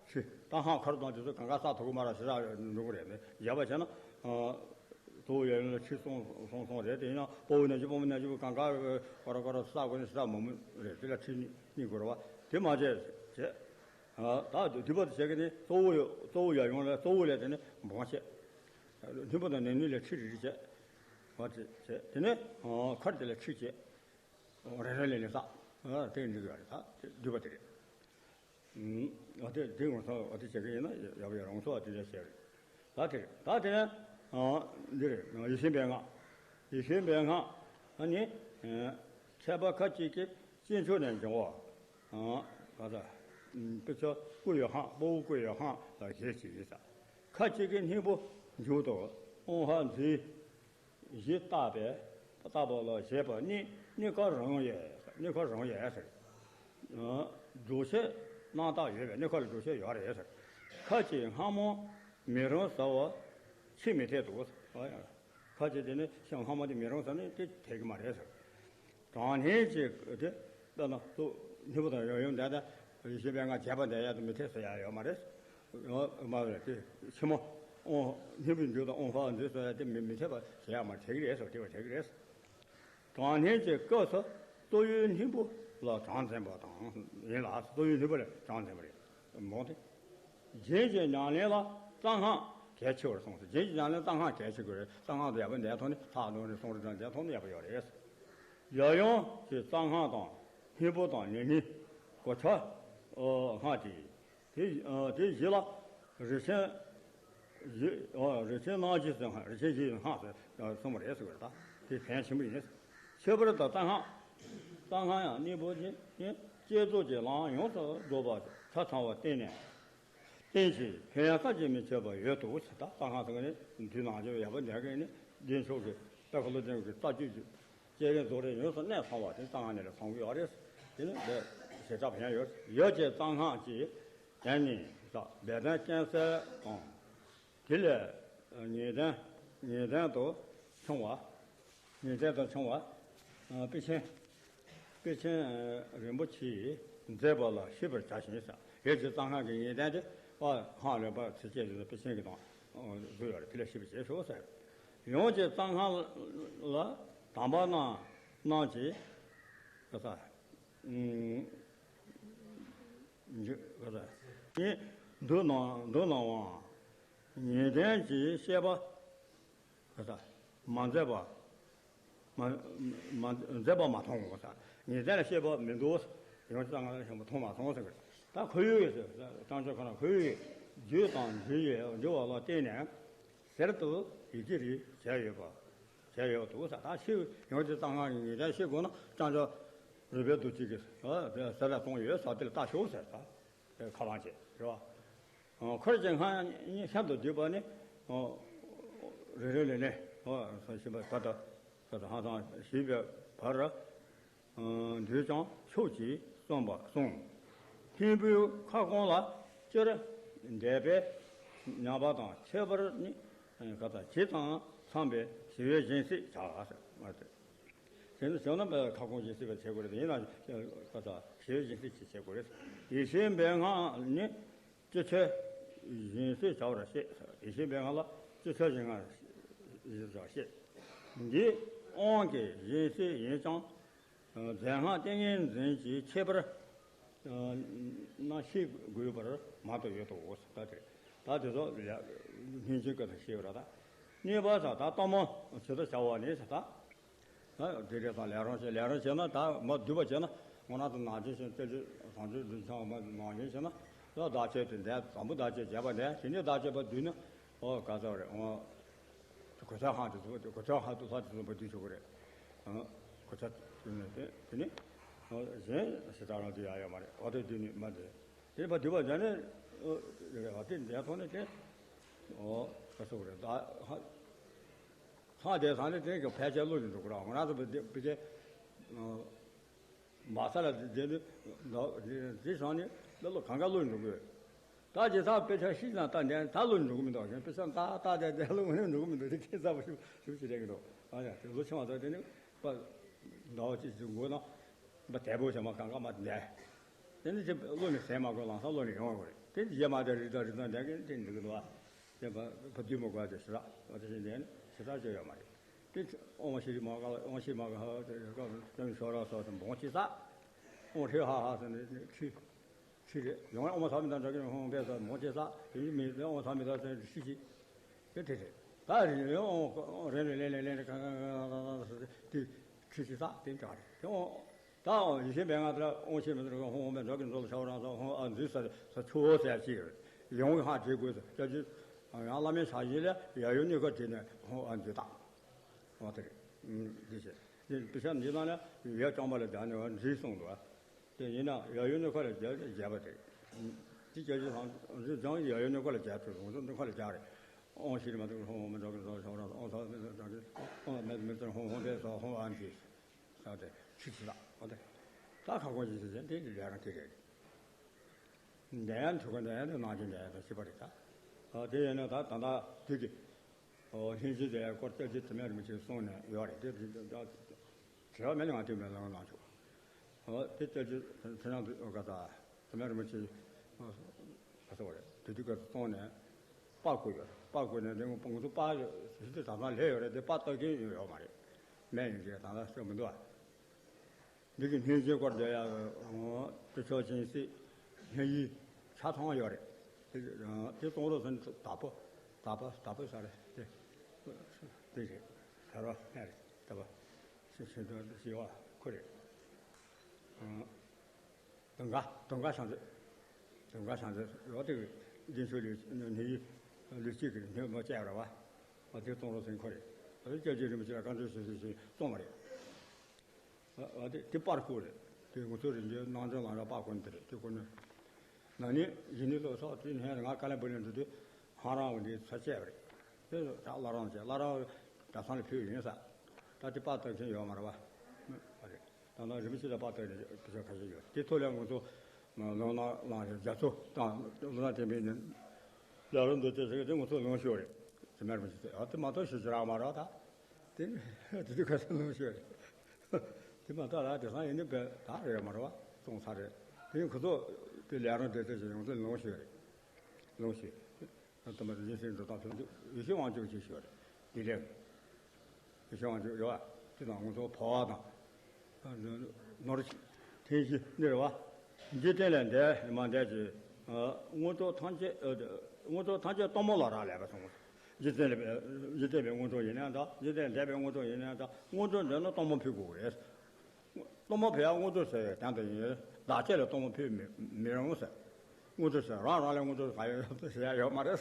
ཁྲི། ད་ཧང་ཁར་དང་དེ་ཚོ་གང་ག་ས་ཐོག་མ་ར་ཞེ་དྲག་འགྲོ་གི་རེད་མེད་རྒྱས་པ་བྱས་ན། གཙོ་བོ་ཡབ་ཡུམ་ལ་ཁྲི་གསུམ་གསུམ་གསུམ་རེད། དེ་ཡང་དཔའ་བོ་རྣལ་འབྱོར་དཔའ་མོ་རྣལ་འབྱོར་གང་ག་ག་ར་ག་ར་ས་གོ་ནས་ཞེ་དྲག་མང་མོ་རེད། དེ་ལ་ཁྲི་གཉིས་གཉིས་དགོས་རེད་བ། དེ་མ་བྱས་བྱས། ད་བསྡུས་པ་དེ་བྱས་ཀྱི་ནི་གཙོ་བོ་ཡོད་གཙོ་བོ་ཡབ་ཡུམ་ལ་གཙོ་བོ་ལས་དེ་ནི་འབུམ་བྱས། སྙིང་པོ་དང་ནི་ནི་ལས་ཁྲི་རེ་རེ་བྱས། བ་དེ་བྱས་དེ་ནས་ཁར་དེ་ལ་ཁྲི་བྱས། རེ་རེ་ལས་ལས་ས། དེ་འགྲིག་ཡོད་རེད། ད་དེ་བསྡུས་པ་དེ་རེད། ཨ་དེ་དེ་ངོ་ཚ་ཨ་དེ་བྱེད་ཀྱི་ཡིན་ན་ཡག་པོ་ཡག་རང་ཚོ་ཨ་དེ་འདྲ་བྱས་རེད། ད་དེ་རེད། ད་དེ་ནས་འདི་རེད། ཡེ་ཤེས་པའི་སྔགས། ཡེ་ཤེས་པའི་སྔགས་ཨ་ནི་མཁས་པ་ཁ་ཅིག་གིས་སྤྱི་མཆོག་ནས་འབྱུང་བ། ག་ས། དཔེ་ཆ་སྐུ་ཡི་སྔགས་དཔའ་བོ་སྐུ་ཡི་སྔགས་ལ་ཞེས་བྱ་ཡི་ས། ཁ་ཅིག་གིས་སྙིང་པོ་མཇུག་ཏུ་ཨོཾ་ཧ་ཛི་བཞི་བཏགས་པས་བཏགས་པ་ལ་ཞེས་པ་གཉིས་གཉིས་ཀ་རུང་ཡས་གཉིས་ཀ་རུང་ཡས་ཟེར། སྒྲུབ་བྱེད་རྣམ་དག་ཡོད་པས་གཉིས་ཀ་ལ་སྒྲུབ་བྱེད་ཡོད་རེད་ཟེར། ཁ་ཅིག་སྔ་མ་མི་རུང་ཟེར་བ་ཕྱིས་མི་འཐད་དོ། ཁ་ཅིག་དེ་ནི་སྔ་མ་དེ་མི་རུང་ཟེར་ནས་དེ་འཐད་ཀྱི་མ་རེད་ཟེར། གྲངས་སྙན་གྱི་དེ་ལྟ་ན་གཙོ་སྙིང་པོ་དང་ཡབ་ཡུམ་དེ་ལྟ་ཡེ་ཤེས་པའི་སྔགས་རྒྱས་པ་འདི་ཡག་ཏུ་མི་འཐད་ཟེར་ཡག་ཡོད་མ་རེད། ཡང་མ་རེད་དེ་ཕྱི་མ་ཨོ་སྙིང་པོའི་མཇུག་དང་ཨོཾ་ཧ་ཛི་ཟེར་ཡག་དེ་མི་མི་འཐད་པ་ཟེར་ཡག་མ་རེད། འཐད་ཀྱི་རེད་ཟེར་འཐད་པ་འཐད་ཀྱི་རེད། གྲངས་སྙན་གྱི་སྐབས་སུ་གཙོ་བོའི་སྙིང་པོ་ལ་གྲངས་འཛིན་པ་དང་ཡིན་ལ་གཙོ་བོའི་སྙིང་པོ་ལ་གྲངས་འཛིན་པ་རེད། མོ་དེ། རྒྱན་གྱི་ཉམས་ལེན་ལ་རྩ་སྔགས་གལ་ཆེ་བར་གསུངས་སོ། རྒྱན་གྱི་ཉམས་ལེན་རྩ་སྔགས་གལ་ཆེ་དགོས་རེད། རྩ་སྔགས་དེ་ཡག་པོ་འདས་ཐོག་ནས་ལྷག་འདོན་རེད་གསུང་རེད་དང་འདས་ཐོག་ནས་ཡག་པོ་ཡོད་རེད། ཡབ་ཡུམ་གྱི་རྩ་སྔགས་དང་སྙིང་པོ་དང་ནི་ནི་གོ་ཆ་སྔགས་ཏེ། དེ་དེ་བཞི་ལ་རིགས་ཆེན་བཞི་རིགས་ཆེན་སྣ་བཞི་ཟེར་སྔགས་རིགས་ཆེན་བཞི་ཡི་སྔགས་ཟེར་གསུངས་པ་རེད་ཟེར་བ་རེད། ད་དེ་ཕན་ཆེན་པོ་ཡིན། ཁྱད་པར་དུ་རྩ་སྔགས་རྩ་སྔགས་ཡང་སྙིང་པོ་ཆེ་བསྐྱེད་རྫོགས་ཀྱི་ལམ་ཡོངས་སུ་རྫོགས་པ་ཆ་ཚང་བ་བསྟན་ནས། རྟེན་ཅིང་ཕན་ཡོན་བསམ་གྱིས་མི་ཁྱབ་པ་ཡོད་དོ་ཞེས། ད་རྩ་སྔགས་ཟེར་བ་ནི་དུས་ནང་ཆེན་ཡག་པོ་འདས་མཁན་ནི་རྒྱན་མཆོག་གི་པད་ཁ་ལོ་ཆེན་གྱི་རྩ་རྒྱུད་ཀྱི་བསྐྱེད་རིམ་རྫོགས་རིམ་ཡོངས་སུ་གནས་ཚང་བ་དེ་རྩ་སྔགས་ནས་ལས་ཚང་གི་ཡོད་རེད། དེ་ནི་ལས་ཞེ་དྲག་ཕན་ཡོད། ཡབ་ཀྱི་རྩ་སྔགས་ཀྱི་དོན་ནི་ལགས་སྦས་དོན་སྐྱོན་སེལ་དང་། དེ་ལས་ངེས་དོན་ངེས་དོན་དུ་ཕྱུང་བ། ངེས་དོན་དུ་ཕྱུང་བ། དཔེ་ཆེན། དཔེ་ཆེན་རིན་པོ་ཆེས་མཛད་པ་ལ་ཤེས་པར་བྱ་ཞིང་ཟེར། ཡབ་ཀྱི་རྩ་སྔགས་ཀྱི་ངེས་དོན་དེ་ཨ་སྔགས་རིམ་པ་ཚིགས་བཅད་བཞི་དང་དཔེ་ཆེན་གྱི་དང་བཟོས་ཡོད་རེད། དེ་ལ་ཤེས་པར་བྱས་སོ་ཟེར། ཡུམ་གྱི་རྩ་སྔགས་ལ་དམ་པ་རྣམས་རྣམས་ཀྱིས་ག་ས་ཨུམ་འཇུག་ག་ས་ནི་འདུག་སྣང་འདུག་སྣང་བའམ་ངེས་དོན་གྱི་བཤད་པ་ག་ས་མ་མཛད་པ། མ་མ་མཛད་པ་མ་མཐོང་ངོ་ས། ངེས་གཏན་ལ་ཤེས་པ་མི་འདུག་ཡང་ཅི་ཙང་ང་ལ་ཤེས་པ་མཐོང་མ་སོང་ཟེར་གི། ད་ཁོར་ཡུག་ཡོད་ཟེར། བསྟན་བཅོས་ཁོ་ན་ཁོར་ཡུག་ཡོད། རྒྱུ་དང་འབྲས་ཡོད་འབྲས་བུ་ལ་བརྟེན་ནས་ཟེར་དུ་ཡིད་ཀྱི་རིགས་བྱས་ཡོད་པ། བྱས་ཡོད་འདུག་ས། ད་ཤེས་ཡང་ཅི་ཙང་ང་ངེས་གཏན་ཤེས་དགོས་ན་བསྟན་བཅོས་རུས་པའི་རྡོ་གཅིག་གི་ཟེར་ལ་གཏོང་ཡོད་ས་དེ་ལ་ལྟ་ཤོག་ཟེར་ད། ཁ་པང་བྱས་རེད་བ། འཁོར་གྱི་སྔགས་གཉིས་གཤམ་དུ་བསྡུས་པ་ནི། རེ་རེ་ལས་ནས་ཞིབ་པ་ད་ལྟ་ད་ལྟ་ཧང་སང་ཞིབ་པའི་བར་འདུས་ཀྱང་ཕྱོགས་ཀྱིས་གསུངས་པ་གསུངས། ཕན་པོའི་ཁ་སྐོང་ལ་སྤྱིར་འདས་པའི་ཉམས་པ་དང་ཁྱད་པར་ནི་ག་ད་ཇི་ཙམ་ཚང་བའི་ཞི་བའི་སྦྱིན་སྲེག་བྱ་ཟེར་བ་དེ། དེ་ནི་བྱུང་ན་ཁ་སྐོང་སྦྱིན་སྲེག་པའི་བྱེད་དགོས་རེད། ཡིན་ན་ཁ་ས་ཞེས་སྦྱིན་སྲེག་ཅིག་བྱེད་དགོས་རེད། ཡེ་ཤེས་སྦས་སྔགས་ནི་སྤྱི་ཆོས་སྦྱིན་སྲེག་བྱ་བར་བཤད། ཡེ་ཤེས་སྦས་སྔགས་ལ་སྤྱི་ཆོས་སྦྱིན་སྔགས་ཞེས་བྱ་བར་བཤད། འདི་དབང་གི་སྦྱིན་སྲེག་ཡིན་ཀྱང་། རྫས་སྔགས་ཏིང་ངེ་འཛིན་གྱི་ཁྱད་པར་རྣམས་ཤེས་དགོས་པར་མང་དུ་ཡོད་དོ། ད་དེ་ད་དེ་ཚོ་སྙིང་རྗེ་སྐད་དུ་བཤད་པ་ར་ད། གཉིས་པ་ས་ད་གཏོར་མ་ཇི་ལྟར་བྱ་བ་ནི་ས་ད། ད་དེ་རེད་ད། ལས་རང་བྱེད། ལས་རང་བྱེད་ན་ད་མ་བསྡུས་པ་བྱས་ན་ངོ་ན་ད་ནང་བཞིན་བྱས་ན་ཏེ་ལུ་བཟང་སྤྱོད་འདི་ཚང་མ་ནང་བཞིན་བྱས་ན་ད་བདག་བསྐྱེད་དེ་འདས། དང་པོ་བདག་བསྐྱེད་བྱས་པ་འདས། དེ་ནས་བདག་བསྐྱེད་པ་བསྡུས་ན་ཨོ་ག་ཚོད་རེད། ཨོ་གོ་ཆ་ཧང་དེ་ཚོ་གོ་ཆ་ཧང་དུ་ལྷ་དེ་ཚོ་པ་བསྡུས་ཆོག་གི་རེད། ཨོ་གོ་ཆ་དེ་ནས་དེ་དེ་ནས་ཨོ་གཞན་ཞེ་དྲག་རང་དུ་ཡ་ཡོད་མ་རེད། ཨོ་དེ་བསྡུས་ནས་མ་དེ་དེ་ནས་ཕར་བསྡུས་པ་འདས་ནས་ཨོ་རེད། ཨོ་དེ་འདས་ཐོག་ནས་དེ་ཨོ་ག་ཚོད་རེད། ད་ཧ། ལྷག་བསྡད་ཚང་ནས་དེ་གི་ཕལ་ཆེར་བློ་ནི་འགྲོ་གི་ར། ང་རང་ཚོ་བི་དེ་བི་དེ་མ་ས་ལ་དེ་ནི་འདི་བཟང་ནི་བློ་གང་ག་བློ་ནི་འགྲོ་གི་ཡོད། ད་ཇི་ལྟར་དཔེ་ཆ་ཤིག་ན་ད་འདན་ད་བློ་ནི་འགྲོ་གི་མི་འདུག་གཞན་དཔེ་ཆ་ད་ད་དེ་དེ་བློ་ནི་འགྲོ་གི་མི་འདུག་དེ་ཁྱད་མཚར་པོ་ཞིག་ཞིག་ཞིག་རེད་གི་འདུག་ཨ་ཡ་དེ་བློ་ཆེ་བ་ཚོ་དེ་ནི་པ་ཟླ་བ་གཅིག་ཙམ་འགོར་ན་པ་དལ་པོ་བྱས་མ་གང་ག་མ་འདན། དེ་ནི་ཅི་བློ་ནི་ཟད་མ་དགོས། ལམ་སང་བློ་ནི་ཡོང་བ་རེད། དེ་རྗེས་མ་དེ་རི་དྭགས་རི་དྭགས་འདན་གི་དེ་འགྲིག་གི་འདུག་ཨ། དེ་བ་བ་བསྡུས་མ་དགོས་དེ་ཞེ་དྲག་བ་དེ་བཞིན་དེ་ཞེ་དྲག་བཅོས་ཡོད་མ་རེད། དེ་དབང་ཞི་མ་ག་དབང་ཞི་མ་ག་ཧ་དེ་སྐབས་དེ་ཤོ་ར་སོགས་དེ་འབོང་ཅི་ས། དབང་ཧྲི་ཧ་ཧ་ཟེར་ནས་ཁྲི་ཁྲི་རེད། ཡང་དབང་ས་མི་དང་འདྲ་གི་ཧོང་བས་ས་འབོང་ཅི་ས། དེ་མི་དབང་ས་མི་དང་ཟེར་ཁྲི་ཅི། དེ་དེ་རེད། ད་རེད་ཡང་དབང་རེ་རེ་ལེ་ལེ་ལེ་ལེ་ག་ག་ག་ག་དེ་ཁྲི་ཅི་ས་དེ་འདྲ་རེད། དེ་དབང་ད་ཡེ་ཤེས་སྦས་སྔགས་དེ་ལ་དབང་ཤེས་མི་ཚོར་ཧོང་ཧོང་པའི་འགྲོ་གི་འགྲོ་ལ་ཤ་བ་རང་ས་ཧོང་ཨ་འཛུལ་ས་ས་ཆུ་བོ་ཟེར་ཅིག་ཡོད། ཡོང་གི་ཧ་བྲིས་དགོས་ས་སྐྱབས་རྗེ་ཡང་བླ་མའི་ཕྱག་བཞེས་ལས་ཡ་ཡོ་གནས་སྐོར་བྲིས་ནས་ཧོང་ཨ་འཛུལ་བཏང་། འོ་དེ་རེད། འདི་བྱས་འདི་པི་ཤ་འདི་ནང་ལ་ཡ་རྐྱང་པ་ལ་སྦྱར་ནས་འཛུལ་གསུངས་འདུག་དེ་ཡིན་ན་ཡ་ཡོ་གནས་སྐོར་ལ་སྦྱར་སྦྱར་བ་དེ་རེད། འདི་སྐྱབས་རྗེ་ཚང་འཛུལ་ཀྱང་ཡ་ཡོ་གནས་སྐོར་ལ་སྦྱར་ཐུབ། རང་ཚོ་འདི་ཁ་ལ་སྦྱར་རེད། ཨོང་ཤི་རི་མ་ཏི་ཧོང་ཧོང་མི་འགྲོ་གི་འགྲོ་ཤོག་ར་ཨོང་ས་མི་འགྲོ་གི་ཨོང་མེད་མི་ཚོར་ཧོང་ཧོང་པས་སོ་ཧོང་ཨ་འདི། ས་དེ་ཁྲི་ཁྲི་ལ་ཨོ་དེ། ད་ཁ་སྐོང་ཞིག་ཟེར་ཏེ་འདི་ལས་རང་དེ་རེད། འདྲ་ཡང་ཐུག་གི་འདྲ་ཡང་དུ་ནང་གི་འདྲ་ཡང་དུ་ཤི་བ་རེད་ད། ཨ་དེ་ཡིན་ན་ད་ད་ད་དུས་ཀྱི་ཨོ་ལྷན་ཅིག་དེ་སྐོར་སྐྱབས་རྗེ་དུ་མའི་རིན་པོ་ཆེ་གསུངས་ནས་ཡོད་རེད་དེ་དེ་དེ་དེ་བྲེལ་བ་མེད་ནས་ང་དུས་མེད་ལ་ང་ལངས་ཆོག་ཨོ་དེ་སྐྱབས་རྗེ་དེ་ནང་དུ་ཨོ་ག་ད། དེ་མ་རིན་པོ་ཆེ་ག་ས་བ་རེད་དེ་དུས་སྐབས་སུ་སོང་ནས་པར་བརྐོས་ཡོད་རེད། པར་བརྐོས་ནས་དེ་ང་ཚོ་པར་ཞིག་དེ་ད་ལྟ་ལྷས་ཡོད་རེད། དེ་པར་ལྟ་མཁན་ཡོད་ཡོད་མ་རེད། མེད་ཡིན་གྱི་ད་ལྟ་ཤོད་མི་འདུག་ཨ། འདི་གི་སྙན་ཞུའི་སྐོར་དེ་ཡ་དེ་ཕྱོགས་ཅན་སྲིད་སྙན་ཡིག་ཆ་ཚང་ཡོད་རེད། དེ་དེ་གཏོང་རོགས་ཟེར་ནས་དག་པོ་དག་པོ་དག་པོ་ས་རེད་དེ་དེ་རེད། ས་རོ་ཧན་རེད་དག་པོ་ཤེས་ཤེས་དོན་ཞེས་པ་ཁོ་རེད། དུང་དཀར་དུང་དཀར་བྱང་རྩེ། དུང་དཀར་བྱང་རྩེ་རོ་དེ་གི་འདི་ཚོ་ལུས་ནི་ལུས་གཅིག་གི་ནི་མ་བཅད་ར་བ། འོ་དེ་གཏོང་རོགས་ཟེར་ཁོ་རེད། འོ་དེ་སྐྱབས་རྗེ་རིན་པོ་ཆེ་ལ་བཀའ་འཁྲོལ་ཞུ་ཞུ་ཞུ་གཏོང་བ་རེད། འོ་དེ་དེ་པར་བརྐོས་རེད། དེ་ང་ཚོ་རིན་ཆེན་རྣམ་འབྱོར་ལ་ར་པར་བརྐོས་ནི་དེ་རེད། དེ་བརྐོས་ནི་ན་ནིང་གཞེས་ནིང་ལོ་སོགས་དེ་ནས་ང་ཀ་ལན་བུ་ལན་འགྲོ་དུས་ཧང་རང་བ་འདི་ཚ་བཅད་པ་རེད། དེ་ད་བླ་རང་བཅད་བླ་རང་གྲྭ་ཚང་ལ་ཕུལ་ཡིན་ས། ད་དེ་པར་བཏབ་མཁན་ཡོད་མ་རེད་བ། ཨ་རེད། ད་ལྟ་རིན་པོ་ཆེ་ལ་པར་བཏབ་ནས་དེ་ཚོ་ཁ་ཤས་ཡོད། དེ་ཐོག་ལ་ང་ཚོ་ལུང་ནག་གླང་རི་རྒྱ་མཚོ་དང་ལུང་ནག་བསྟན་པའི་ནི་ལ་རུ་འདུག་ཅེས་ཟེར་གི་དེ་ང་ཚོ་ལུང་ཤོར་རེད། དེ་མར་མི་ཤེས་ཨ་དེ་མ་གཏོགས་ཤེས་ཀྱི་རག་མ་རག་ད། དེ་དེ་དུས་ཁ་སང་ལུང་ཤོར་རེད། དེ་མ་གཏོགས་ར་དེང་སང་ཡིན་ནི་བས་ད་རེད་མ་རེད་བ་བཙོང་ཚར་རེད། དེ་ཡིན་ཁོ་ཚོ་དེ་ལ་རུ་འདུག་ཅེས་ཟེར་ང་ཚོ་ལུང་ཤོར་རེད། ལུང་ཤོར། དམ་པ་དང་ཡེ་ཤེས་འགྲོ་སྟངས་ཕན་ཚུན་ཡེ་ཤེས་དབང་ཕྱུག་ཅེས་ཞུ་བ་རེད། འདི་ལས་ཡེ་ཤེས་དབང་ཕྱུག་ཡོད་བ། དེ་དང་ང་ཚོ་འཕོ་བ་དང་ནོར་འཐེན་གཞི་འདི་རེད་བ། འཇིག་རྟེན་ལས་འདས་མ་འདས་ཀྱི་དངོས་གྲུབ་ཐམས་ཅད་དངོས་གྲུབ་ཐམས་ཅད་གཏུམ་མོ་ལ་རག་ལས་པ་སོང་། འཇིག་རྟེན་ལ་འཇིག་རྟེན་པའི་དངོས་གྲུབ་ཡིན་ན་འདྲ། འཇིག་རྟེན་འདས་པའི་དངོས་གྲུབ་ཡིན་ན་འདྲ། དངོས་གྲུབ་འདོད་ན་སྟོང་པ་ཕུལ་དགོས་རེད། སྟོང་པ་ཕུལ་ཡག་དངོས་གྲུབ་ཟེར་བའི་དོན་དེ་ཡིན། བདག་གཅེས་ལ་སྟོང་པ་ཕུལ་མི་མི་རུང་ཟེར། དངོས་གྲུབ་ཟེར་རང་རང་ལ་དངོས་གྲུབ་ག་ཡོད་ཟེར་ཡག་ཡོད་མ་རེད།